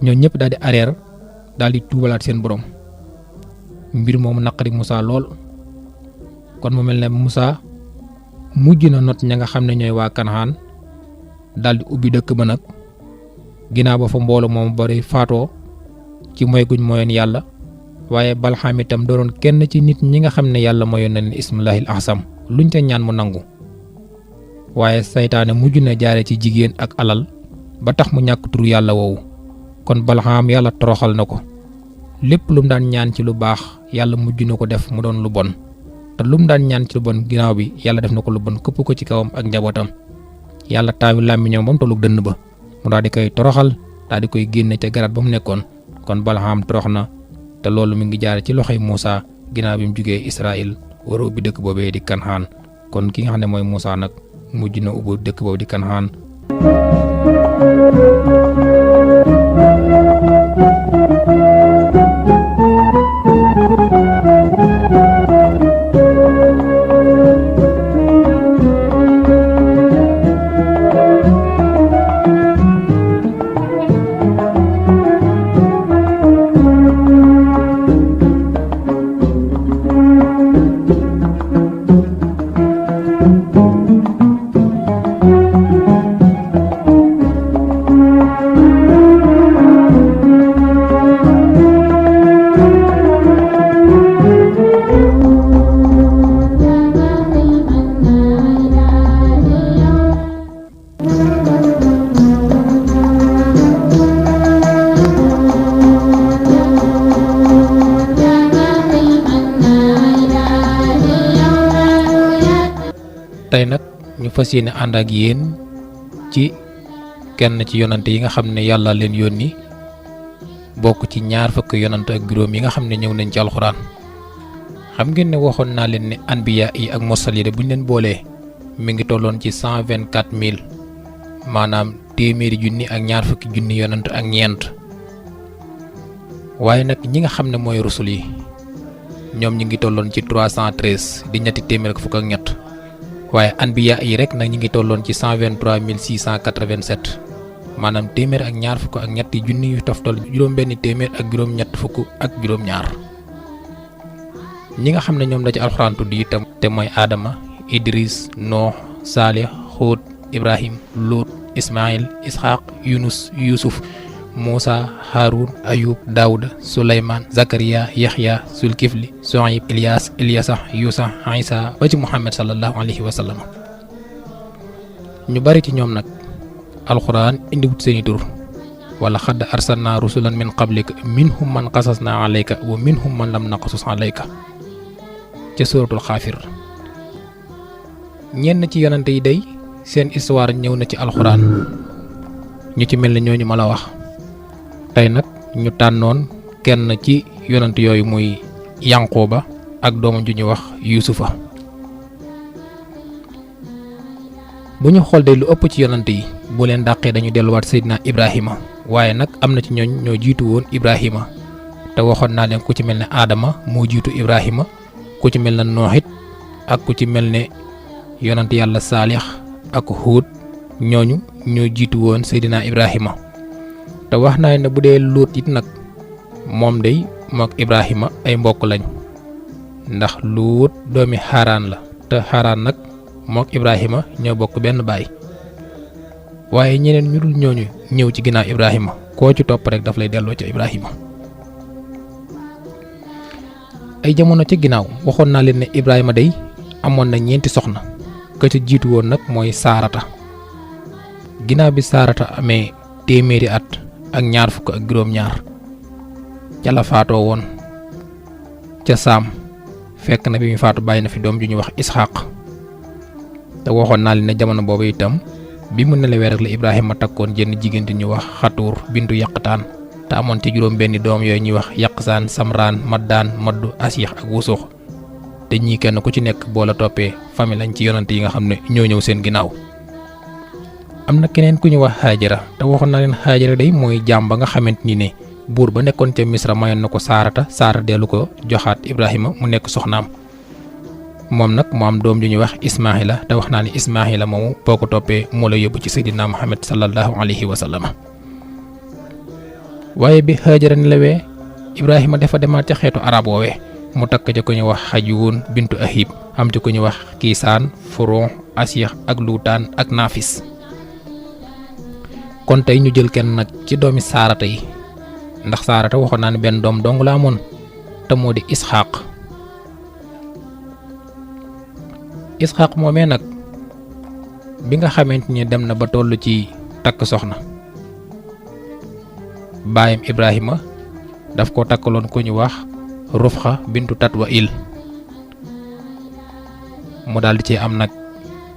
ñoo ñëpp daal di arrière daal di tuubalaat seen borom mbir moomu naqari Moussa lool. kon mu mel ne Moussa mujj na not ña nga xam ne ñooy waa Kanaan daal di ubbi dëkk ba nag ginnaaw ba fa mbooloo moom bari faatoo ci moy guñ moyoon yàlla. waaye Balxam itam dooroon kenn ci nit ñi nga xam ne yàlla mayoon na leen ismullahil ahsam luñ ca ñaan mu nangu. waaye saytaane mujj na jaare ci jigéen ak alal ba tax mu ñàkk turu yàlla woowu. kon Balxam yàlla toroxal na ko lépp lu mu daan ñaan ci lu baax yàlla mujj na ko def mu doon lu bon te lu mu daan ñaan ci lu bon ginnaaw bi yàlla def na ko lu bon këpp ko ci kawam ak njabootam. yàlla taawi làmmiñam ba mu tollu dënn ba mu daal di koy toroxal daal di koy génne ca garaat ba mu nekkoon. kon Balxam torox na. te loolu mi ngi jaare ci loxoy Moussa ginnaaw bi mu jugee Israël war a ubbi dëkk boobee di Kanaan kon ki nga xam ne mooy Moussa nag mujj na ubbi dëkk boobu di Kanaan. fas yéene ànd ak yéen ci kenn ci yonante yi nga xam ne yàlla leen yónni bokk ci ñaar fukk yonante ak juróom yi nga xam ne ñëw nañ ci alxuraan. xam ngeen ne waxoon naa leen ne anbiya yi ak mursaliin bu ñu leen boolee mi ngi tolloon ci 124 000 maanaam téeméeri junni ak ñaar fukki junni yonante ak ñeent. waaye nag ñi nga xam ne mooy rusul yi ñoom ñi ngi tolloon ci 313 di ñetti téeméer ak fukk ak ñett. waaye anbiya yi rek nag ñi ngi tolloon ci 123 687 maanaam téeméer ak ñaar fukk ak ñetti junni yu toftal juróom benn téeméer ak juróom ñett fukk ak juróom ñaar. ñi nga xam ne ñoom la ci alxuraan tudd itam te mooy Adama, Idris, Noox, Saalix, Xuud, Ibrahim, Luut, Ismaayil, Isxaaq, Yunus, Yuusuf, Muusa, Haarun, Ayub, Daawuda, Suleymaan, Zakariya, Yaxya, Sulkifli, Soayib, Ilyaas, Ilyasa, Yuusa, Isa ba ci Muhammad sallallahu alayhi wa sallam. ñu bari ci ñoom nag alxuraan indiwut seeni tur wala xadd arsalna rusulan min qablika minhum man qasasna alayka wa minhum man lam naqasus alayka ca suratul xaafir. ñenn ci yonante yi day seen histoire ñëw na ci alxuraan ñu ci mel ne ñooñu ma la wax. tey nag ñu tànnoon kenn ci yonant yooyu muy Yanqooba ak doomam ju ñuy wax Yuusufa. bu ñu xool de lu ëpp ci yonant yi bu leen dàqee dañu delluwaat Seydina Ibrahima waaye nag am na ci ñooñ ñoo jiitu woon Ibrahima te waxoon naa leen ku ci mel ne Adama moo jiitu Ibrahima ku ci mel ne Nooxit ak ku ci mel ne yonant yàlla Saalix ak Huud ñooñu ñoo jiitu woon Seydina Ibrahima. te wax naa ne bu dee Luut it nag moom day mook Ibrahima ay mbokk lañ ndax Luut doomi Xaaraan la te Xaaraan nag mook Ibrahima ñoo bokk benn baay. waaye ñeneen ñu dul ñooñu ñëw ci ginnaaw Ibrahima koo ci topp rek daf lay delloo ca Ibrahima. ay jamono ci ginnaaw waxoon naa leen ne Ibrahima day amoon na ñeenti soxna ka ca jiitu woon nag mooy Saarata. ginnaaw bi Saarata amee téeméeri at ak ñaar fukk ak juróom ñaar ca la faatoo woon ca Saam fekk na bi mu faatu bàyyi na fi doom ju ñuy wax Isxaaq. te waxoon naa leen ne jamono boobu itam bi mu nelawee rek la Ibrahima takkoon jenn jigéen di ñuy wax Xatuur bintu Yaqtaan te amoon ci juróom benni doom yooyu ñuy wax Yaqsaan, Samraan, Maddaan, Maddu, Asiix ak Wusux. te ñii kenn ku ci nekk boo la toppee famille lañ ci yonante yi nga xam ne ñoo ñëw seen ginnaaw. am na keneen ku ñu wax Haajara te waxoon naa leen Haajara day mooy jaam ba nga xamante ni ne buur ba nekkoon ca Misra mayoon na ko Saarata Saara dellu ko joxaat Ibrahima mu nekk soxnaam. moom nag mu am doom ju ñuy wax Ismaahila te wax naa ne Ismaahila moomu boo ko toppee moo la yóbbu ci Seydina Muhammad sallallahu alayhi wa sallam. waaye bi Haajara nelawee Ibrahima dafa demaat ca xeetu arab woowee mu takk ca ku ñuy wax Xajuun bintu Ahib am ci ku ñuy wax Kiisaan, Furon, Asiix ak Luutaan ak Naafis. kon tey ñu jël kenn nag ci doomi Saarata yi ndax Saarata waxoon naa ne benn doom dong la amoon te moo di Isxaaq. Isxaaq moomee nag bi nga xamante ni dem na ba toll ci takk soxna baayam Ibrahima daf ko takkaloon ku ñu wax Rufxa bintu Tatwail mu daal di ci am nag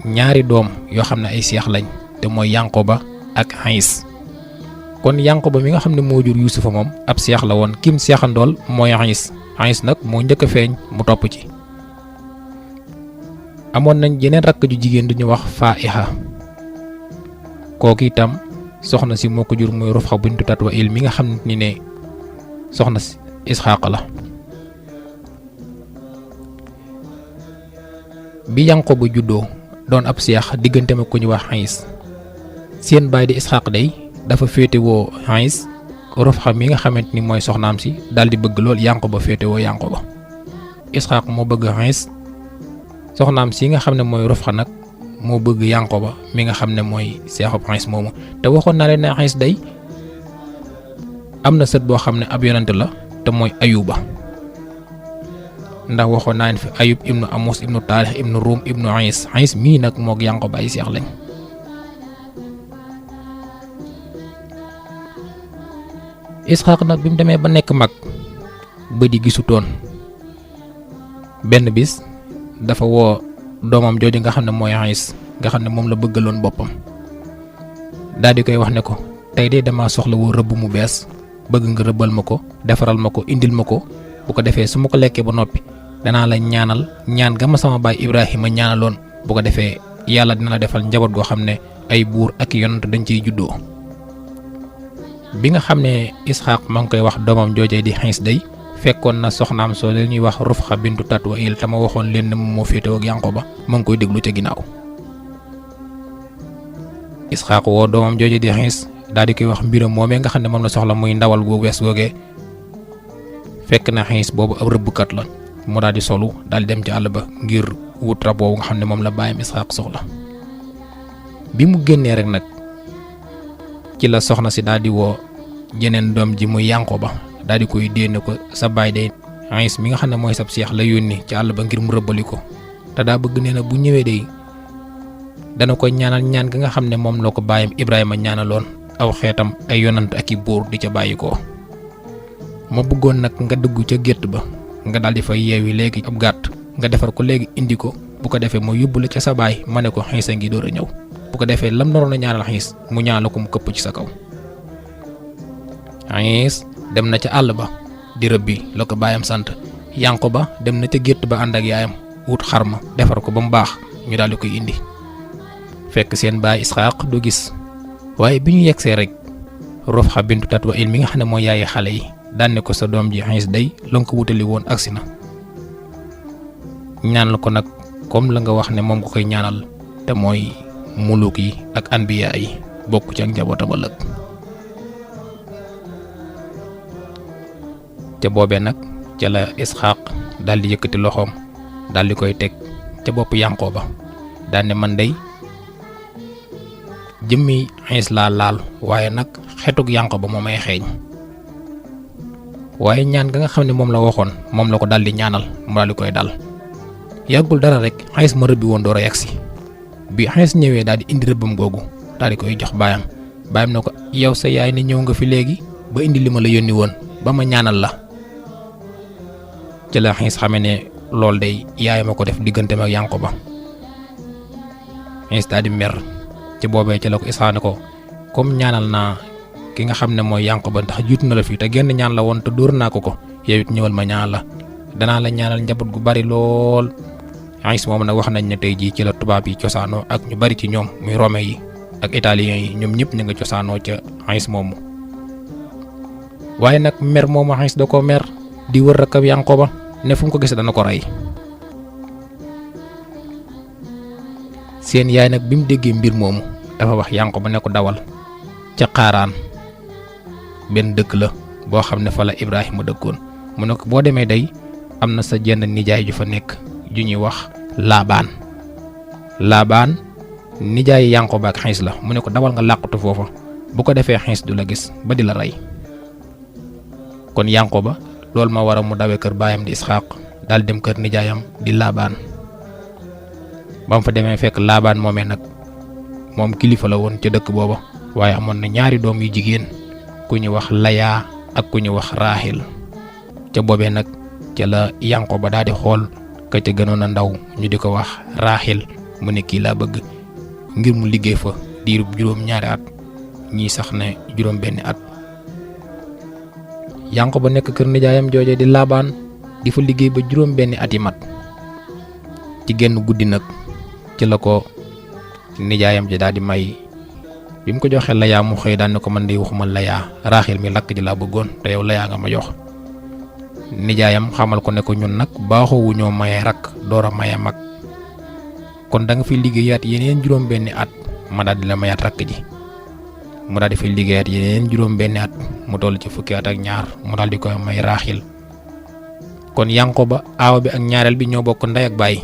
ñaari doom yoo xam ne ay seex lañ te mooy Yanqooba ak Ays. kon Yanqooba mi nga xam ne moo jur Yuusufa moom ab seex la woon kim seexandool mooy Ays. Ays nag moo njëkk a feeñ mu topp ci. amoon nañ jeneen rakk ju jigéen du ñu wax Faa'iha kooku itam soxna si moo ko jur muy Rufxa bintu Tatwail mi nga xam ni ne soxna si Isxaaq la. bi Yanqooba juddoo doon ab seex diggante ma ku ñu wax Ays seen baay di Isxaaq day dafa féetewoo Ays. Rufxa mi nga xamante ni mooy soxnaam si daal di bëgg lool Yanqooba féetewoo Yanqooba. Isxaaq moo bëgg Ays soxnaam si nga xam ne mooy Rufxa nag moo bëgg Yanqooba mi nga xam ne mooy seexub Ays moomu. te waxoon naa leen ne Ays day am na sët boo xam ne ab yonent la te mooy Ayuba ndax waxoon naa leen fi Ayub ibnu Amos ibnu Taalix ibnu Ruum ibnu Ays. Ays mii nag moog Yanqooba ay seex lañ. Isxaaq nag bi mu demee ba nekk mag ba di gisutoon benn bis dafa woo doomam jooju nga xam ne mooy Ays nga xam ne moom la bëggaloon boppam daal di koy wax ne ko tey de dama soxla woo rëbb mu bees bëgg nga rëbbal ma ko defaral ma ko indil ma ko bu ko defee su ma ko lekkee ba noppi danaa la ñaanal ñaan ga ma sama baay Ibrahima ñaanaloon bu ko defee yàlla dina la defal njaboot goo xam ne ay buur ak yonent dañ ciy juddoo. bi nga xam ne Isxaaq ma ngi koy wax doomam joojee di Xiis day fekkoon na soxnaam soo leen ñuy wax Rufxa bintu Tatwail te ma waxoon leen ne moom moo féetewoo ak Yanqoba ma ngi koy déglu ca ginnaaw. Isxaaq woo doomam joojee di Xiis daal di koy wax mbiram moomee nga xam ne moom la soxla muy ndawal gu wees googee fekk na Xiis boobu ab rëbbkat la mu daal di solu daal di dem ci àll ba ngir wut rab boobu nga xam ne moom la bàyyam Isxaaq soxla. bi mu génnee rek nag ci la soxna si daal di woo jeneen doom ji muy Yanqoba daal di koy dénne ko sa baay day Xiis mi nga xam ne mooy sab seex la yónni ci àll ba ngir mu rëbbali ko te daa bëgg nee na bu ñëwee day dana ko ñaanal ñaan gi nga xam ne moom la ko baayam Ibrahima ñaanaloon aw xeetam ay yonant ak i buur di ca bàyyi ko ma bëggoon nag nga dugg ca gétt ba nga daal di fay yeewi léegi ab gàtt nga defar ko léegi indi ko bu ko defee ma yóbbu la ca sa baay ma ne ko Xiis a ngi door a ñëw bu ko defee lam naroon a ñaanal Xiis mu ñaanal ko mu këpp ci sa kaw. Xiis dem na ca àll ba di rëbbi la ko baayam sant Yanqoba dem na ca gétt ba ànd ak yaayam wut xar ma defar ko ba mu baax ñu daal di koy indi fekk seen baay Isxaaq du gis waaye bi ñu yegsee rek Rufxa bintu Tatwail mi nga xam ne mooy yaayi xale yi daan ne ko sa doom ji Xiis day la nga ko wutali woon agsi na ñaanal ko nag comme la nga wax ne moom nga koy ñaanal te mooy muluk yi ak anbiya yi bokk ci ak njabootam ëllëg. ca boobee nag ca la Isxaaq daal di yëkkati loxoom daal di koy teg ca bopp Yanqoba daan ne man day jëmmi Xiis laa laal waaye nag xetug Yanqoba moo may xeeñ waaye ñaan ga nga xam ne moom la waxoon moom la ko daal di ñaanal mu daal di koy dal yàggul dara rek Xiis ma rëbbi woon door a yegsi bi Xiis ñëwee daal di indi rëbbam googu daal di koy jox baayam na ko yow sa yaay ne ñëw nga fi léegi ba indi li ma la yónni woon ba ma ñaanal la ci la Xiis xamee ne loolu day yaay ma ko def digganteem ak Yanqoba Xiis daal di mer ci boobee ci la ko Isxaaq ne ko comme ñaanal naa ki nga xam ne mooy Yanqoba ndax jiitu na la fii te genn ñaan la woon te dóor naa ko yow it ñëwal ma ñaan la danaa la ñaanal njaboot gu bari lool. Xiis moom nag wax nañ ne tey jii ci la tubaab yi cosaanoo ak ñu bari ci ñoom muy romain yi ak italien yi ñoom ñëpp ñu nga cosaanoo ca Xiis moomu waaye nag mer moomu Xiis da ko mer di wër rakab Yanqoba ne fu mu ko gis dana ko rey. seen yaay nag bi mu déggee mbir moomu dafa wax Yanqoba ne ko dawal ca Xaaraan benn dëkk la boo xam ne fa la Ibrahima dëkkoon mu ne ko boo demee day am na sa jenn nijaay ju fa nekk ju ñuy wax Laabaan nijaay Yanqoba ak Xiis la mu ne ko dawal nga làqatu foofa bu ko defee Xiis du la gis ba di la rey. kon Yanqoba loolu ma war a mu dawee kër baayam di Isxaaq daal dem kër nijaayam di Laabaan ba mu fa demee fekk Laabaan moomee nag moom kilifa la woon ca dëkk booba waaye amoon na ñaari doom yu jigéen ku ñu wax Layaa ak ku ñu wax Raaxil ca boobee nag ca la Yanqoba daal di xool ka ca gënoon a ndaw ñu di ko wax Raaxil mu ne kii laa bëgg ngir mu liggéey fa diirub juróom-ñaari at ñii sax ne juróom-benni at. Yanqoba nekk kër nijaayam jooje di Laabaan di fa liggéey ba juróom-benni at yi mat ci genn guddi nag ci la ko nijaayam ji daal di may bi mu ko joxee Layaa mu xëy daan ne ko man de waxuma Layaa Raaxil mi lakk ji laa bëggoon te yow Layaa nga ma jox. nijaayam xamal ko ne ko ñun nag baaxoowu ñoo maye rakk door a maye mag kon da nga fi liggéeyaat yeneen juróom-benni at ma daal di la mayaat rakk ji mu daal di fi liggéeyaat yeneen juróom-benni at mu toll ci fukki at ak ñaar mu daal di koy may Raaxil kon Yanqoba aaw bi ak ñaareel bi ñoo bokk ndey ak baay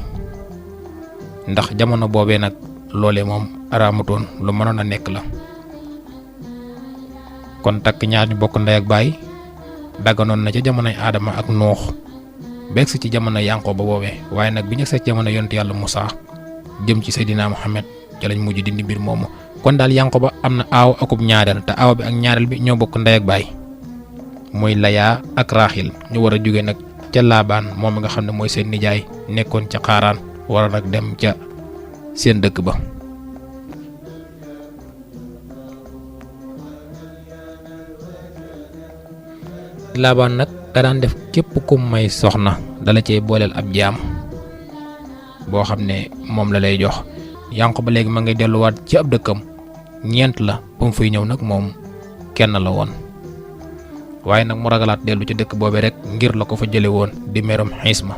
ndax jamono boobee nag loolee moom araamutoon lu mënoon a nekk la kon takk ñaar ñu bokk ndey ak baay daganoon na ca jamonoy Aadama ak Noox beeg si ci jamono Yanqoba boobee waaye nag bi ñu seet jamono yonent yàlla Musaa jëm ci Seydina Muhammad ca lañ mujj dindi mbir moomu kon daal Yanqoba am na aaw akub ñaareel te aaw bi ak ñaareel bi ñoo bokk ndey ak baay muy Layaa ak Raaxil ñu war a jóge nag ca Laabaan moom nga xam ne mooy seen nijaay nekkoon ca Xaaraan war a nag dem ca seen dëkk ba. Laabaan nag da daan def képp ku may soxna dala cey booleel ab jaam boo xam ne moom la lay jox. Yanqooba léegi ma ngay delluwaat ci ab dëkkam, ñeent la ba mu fay ñëw nag moom kenn la woon, waaye nag mu ragalaat dellu ci dëkk boobe rek ngir la ko fa jële woon di merum Xiisma.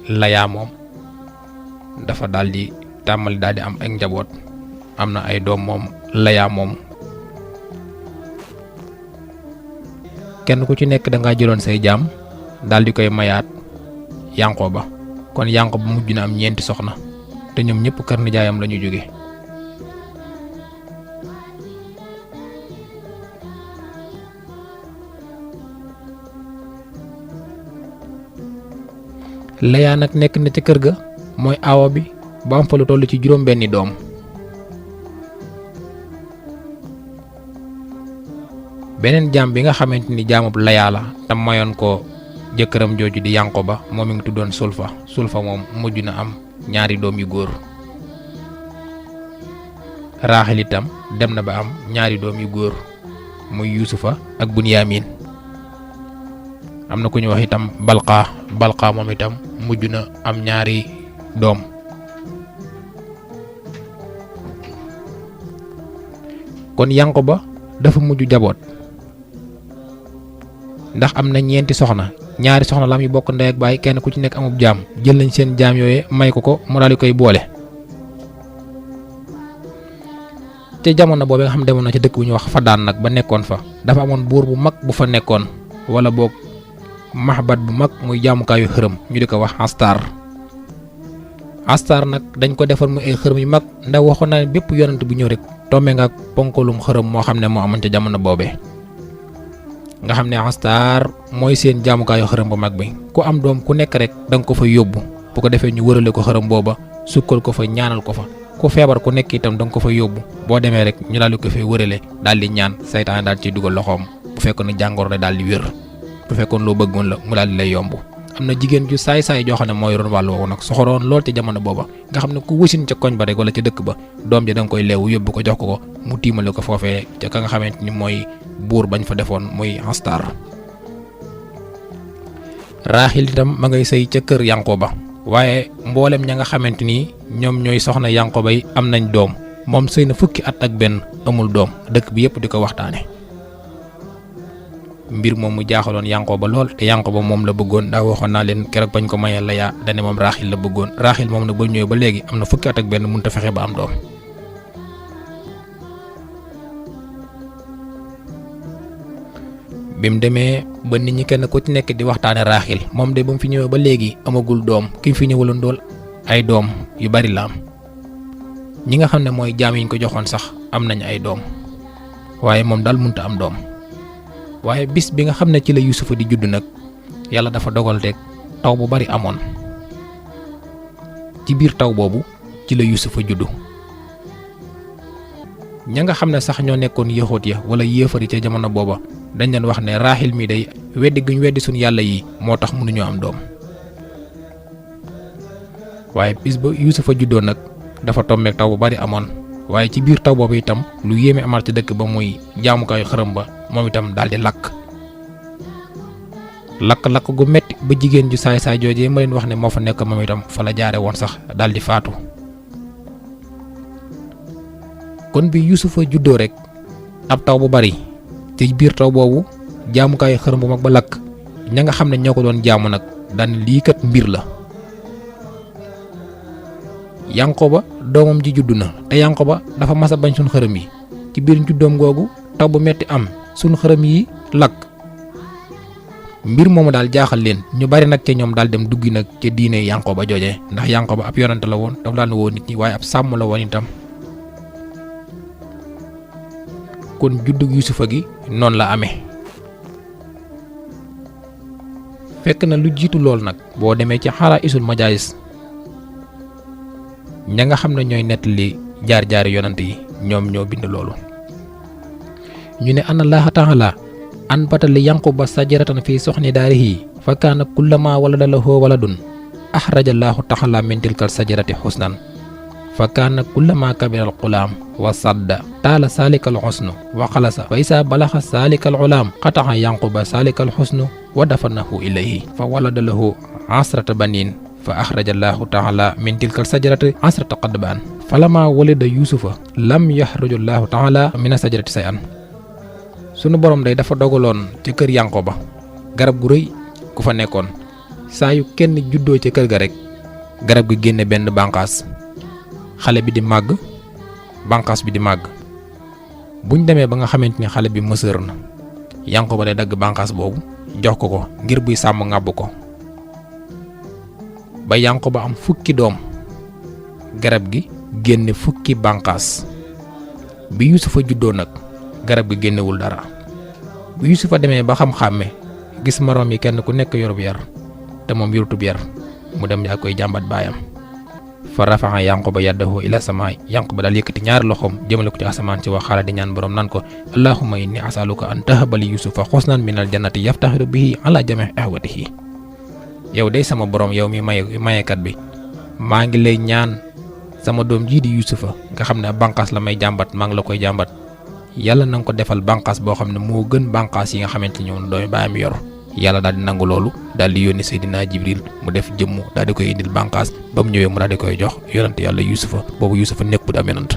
Layaa moom dafa daldi tàmmali daldi am ak njaboot, am na ay doom moom Layaa moom. kenn ku ci nekk da nga jëloon say jaam daldi koy mayaat Yanqooba, kon Yanqooba mujj na am ñeenti soxna te ñoom ñëpp kër nijaayam lañu jóge. Layaa nag nekk na ci kër ga mooy aawa bi ba am fa lu toll ci juróom benni doom. beneen jaam bi nga xamante ni jaamub Layaa la tam mayoon ko jëkkëram jooju di Yanqooba moom mi ngi tuddoon Sulfa moom mujj na am ñaari doom yu góor. Raaxil itam dem na ba am ñaari doom yu góor muy Yuusufa ak Bunyaamin. am na ku ñu wax itam Balqa moom itam mujj na am ñaari doom. kon Yanqooba dafa mujj jaboot ndax am na ñeenti soxna, ñaari soxna lam yu bokk ndey ak baay, kenn ku ci nekk amub jaam, jël nañ seen jaam yooye may ko mu daal di koy boole. te jamono boobu nga xam demoon na ci dëkk bu ñu wax Fadaan nag ba nekkoon fa, dafa amoon buur bu mag bu fa nekkoon, wala boog maxbat bu mag muy jaamukaayu xërëm ñu di ko wax Astar nag dañ ko defar muy ay xërëm yu mag, ndax waxoon naa ne bépp yonent bu ñëw rek tombe nga ak ponkalum xërëm moo xam ne moo amoon ca jamono boobee. nga xam ne Astar mooy seen jaamukaayu xërëm bu mag bi, ku am doom ku nekk rek da nga ko fa yóbbu, bu ko defee ñu wërale ko xërëm booba, sukkal ko fa, ñaanal ko fa. ku feebar ku nekk itam da nga ko fa yóbbu, boo demee rek ñu daal di ko fay wërale daal di ñaan, saytaan daal ciy dugal loxoom, bu fekkoon ne jàngoro la daal di wér, bu fekkoon loo bëggoon la mu daal di lay yomb. am na jigéen ju saay-saay joo xam ne mooy yoroon wàllu woowu nag, soxoroon lool ci jamono booba, nga xam ne ku wësin ca koñ ba rek wala ca dëkk ba, doom ja da nga koy leewu yóbbu ko jox ko mu tiimale ko foofee ca ka nga xamante ni mooy buur bañ fa defoon muy Astar. Raaxil itam ma ngay sëy ca kër Yanqooba, waaye mboolem ña nga xamante ni ñoom ñooy soxna Yanqooba yi am nañ doom, moom sëy na fukki at ak benn amul doom, dëkk bi yëpp di ko waxtaane. mbir moom mu jaaxaloon Yanqooba lool, te Yanqooba moom la bëggoon, ndax waxoon naa leen keroog bañ ko mayee Layaa dane moom Raaxil la bëggoon. Raaxil moom nag ba ñëwee ba léegi am na fukki at ak benn mënut a fexe ba am doom. bi mu demee ba nit ñi kenn ku ci nekk di waxtaane Raaxil, moom de ba mu fi ñëwee ba léegi amagul doom, ki fi ñëwaloon dool ay doom yu bari la am. ñi nga xam ne mooy jaam yi ñu ko joxoon sax am nañ ay doom, waaye moom daal mënut a am doom. waaye bis bi nga xam ne ci la Yuusufa di judd nag, yàlla dafa dogal rek taw bu bari amoon. ci biir taw boobu ci la Yuusufa juddu. ña nga xam ne sax ñoo nekkoon yëxoot ya wala yéefari ca jamono booba dañ leen wax ne Raaxil mi day weddi guñ weddi suñu yàlla yi moo tax mënuñoo am doom. waaye bis ba Yuusufa juddoo nag dafa tombeek taw bu bari amoon, waaye ci biir taw boobu itam lu yéeme amaat ci dëkk ba muy jaamukaayu xërëm ba moom itam daal di lakk gu metti ba jigéen ju saay-saay joojee ma leen wax ne moo fa nekk moom itam fa la jaare woon sax daal di faatu. kon bi Yuusufa juddoo rek ab taw bu bari, ci biir taw boobu jaamukaayu xërëm bu mag ba lakk, ña nga xam ne ñoo ko doon jaamu nag daan lii kat mbir la. Yanqooba doomam ji juddu na, te Yanqooba dafa mas a bañ suñ xërëm yi, ci biir juddoom googu taw bu metti am, suñ xërëm yi lakk. mbir moomu daal jaaxal leen, ñu bari nag ca ñoom daal dem duggi nag ca diine Yanqooba jooje, ndax Yanqooba ab yonante la woon, dafa daan woo nit ñi, waaye ab sàmm la woon itam. kon juddug Yuusufa gi noonu la amee. fekk na lu jiitu lool nag boo demee ci Xaraa'isul Majaayis, ña nga xam ne ñooy nettali jaar-jaari yonant yi ñoom ñoo bind loolu. ñu ne anna Allaaha ta'aalaa anbata li Yanqooba sajaratan fi soxni daarihi fa kaana kullamaa walada lahu waladun axraja llaahu taala min tilkal sajarati xusnan fa kaana kullama kabira al qulaam wa sadda taala saalika al xusnu wa xalasa fa isaa balaxa saalika al ulaam xataxa yanquba saalika al xusnu wa dafanahu ilayhi fa walada lahu asrata banin fa axraja llaahu taala min tilkal sajarati asrata qadbaan falama walida yusufa lam yaxruju llaahu taala min a sajarati say an sunu borom day dafa dogaloon ci kër yanquba garab gu rëy ku fa nekkoon saa yu kenn juddoo ca kër ga rek garab gi génne benn bànqaas xale bi di màgg bànqaas bi di màgg buñ demee ba nga xamante ni xale bi mësër na Yanqooba day dagg bànqaas boobu jox ko ko ngir buy sàmm ŋàbb ko ba Yanqooba am fukki doom garab gi génne fukki bànqaas bi Yusufa juddoo nag garab gi génnewul dara bu Yusufa demee ba xam-xàmme gis moroom yi kenn ku nekk yorub yar te moom yorutub yar mu dem yaa koy jàmbat baayam fa rafaxa Yanqooba yaddahu ila samaay Yanqooba daal yëkkati ñaari loxoom jëmale ko ci asamaan si wax xaala di ñaan borom nan ko allahumma inni asaluka an tahabali yusufa xusnan min al jannati yaftaxiru bihi ala jami ahwatihi yow day sama borom yow mi mayekat bi maa ngi lay ñaan sama doom jii di yusufa nga xam ne bànqaas la may jàmbat maa ngi la koy jàmbat yàlla na nga ko defal bànqaas boo xam ne moo gën bànqaas yi nga xamante ni ñoom doomi baayam yor yàlla daal di nangu loolu daal di yónni Seydina Jibril mu def jëmm daal di koy indil bànqaas ba mu ñëwee mu daal di koy jox yonante yàlla Yusufa boobu Yusufa nekkul am yonant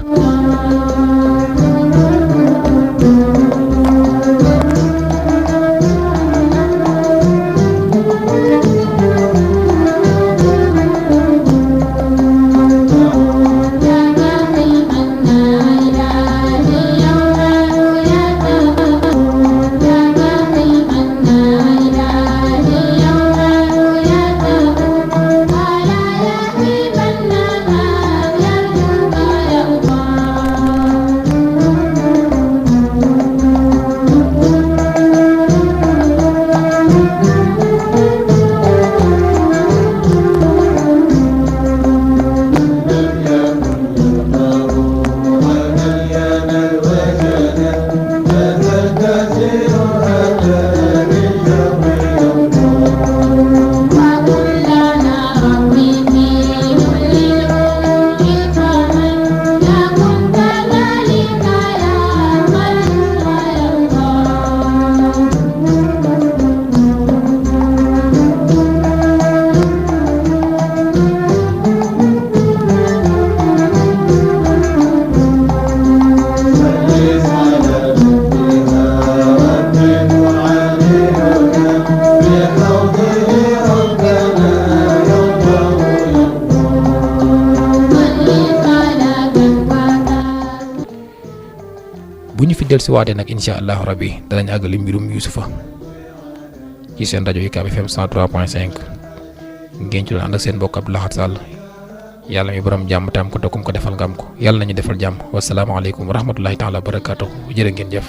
bu ñu fi dellusiwaatee nag incha allahu rabbi danañ àggali mbirum Yusufa ci seen rajo UCAB FM 103.5 ngeen ci doon ànd ak seen mbokk Abdou Lahad Sall yàlla mi borom jàmm tam ko te kum ko defal nga am ko yàlla nañu defal jàmm wasalaamaaleykum wa rahmatullahi taala wa barakaatuh jërë ngeen jëf.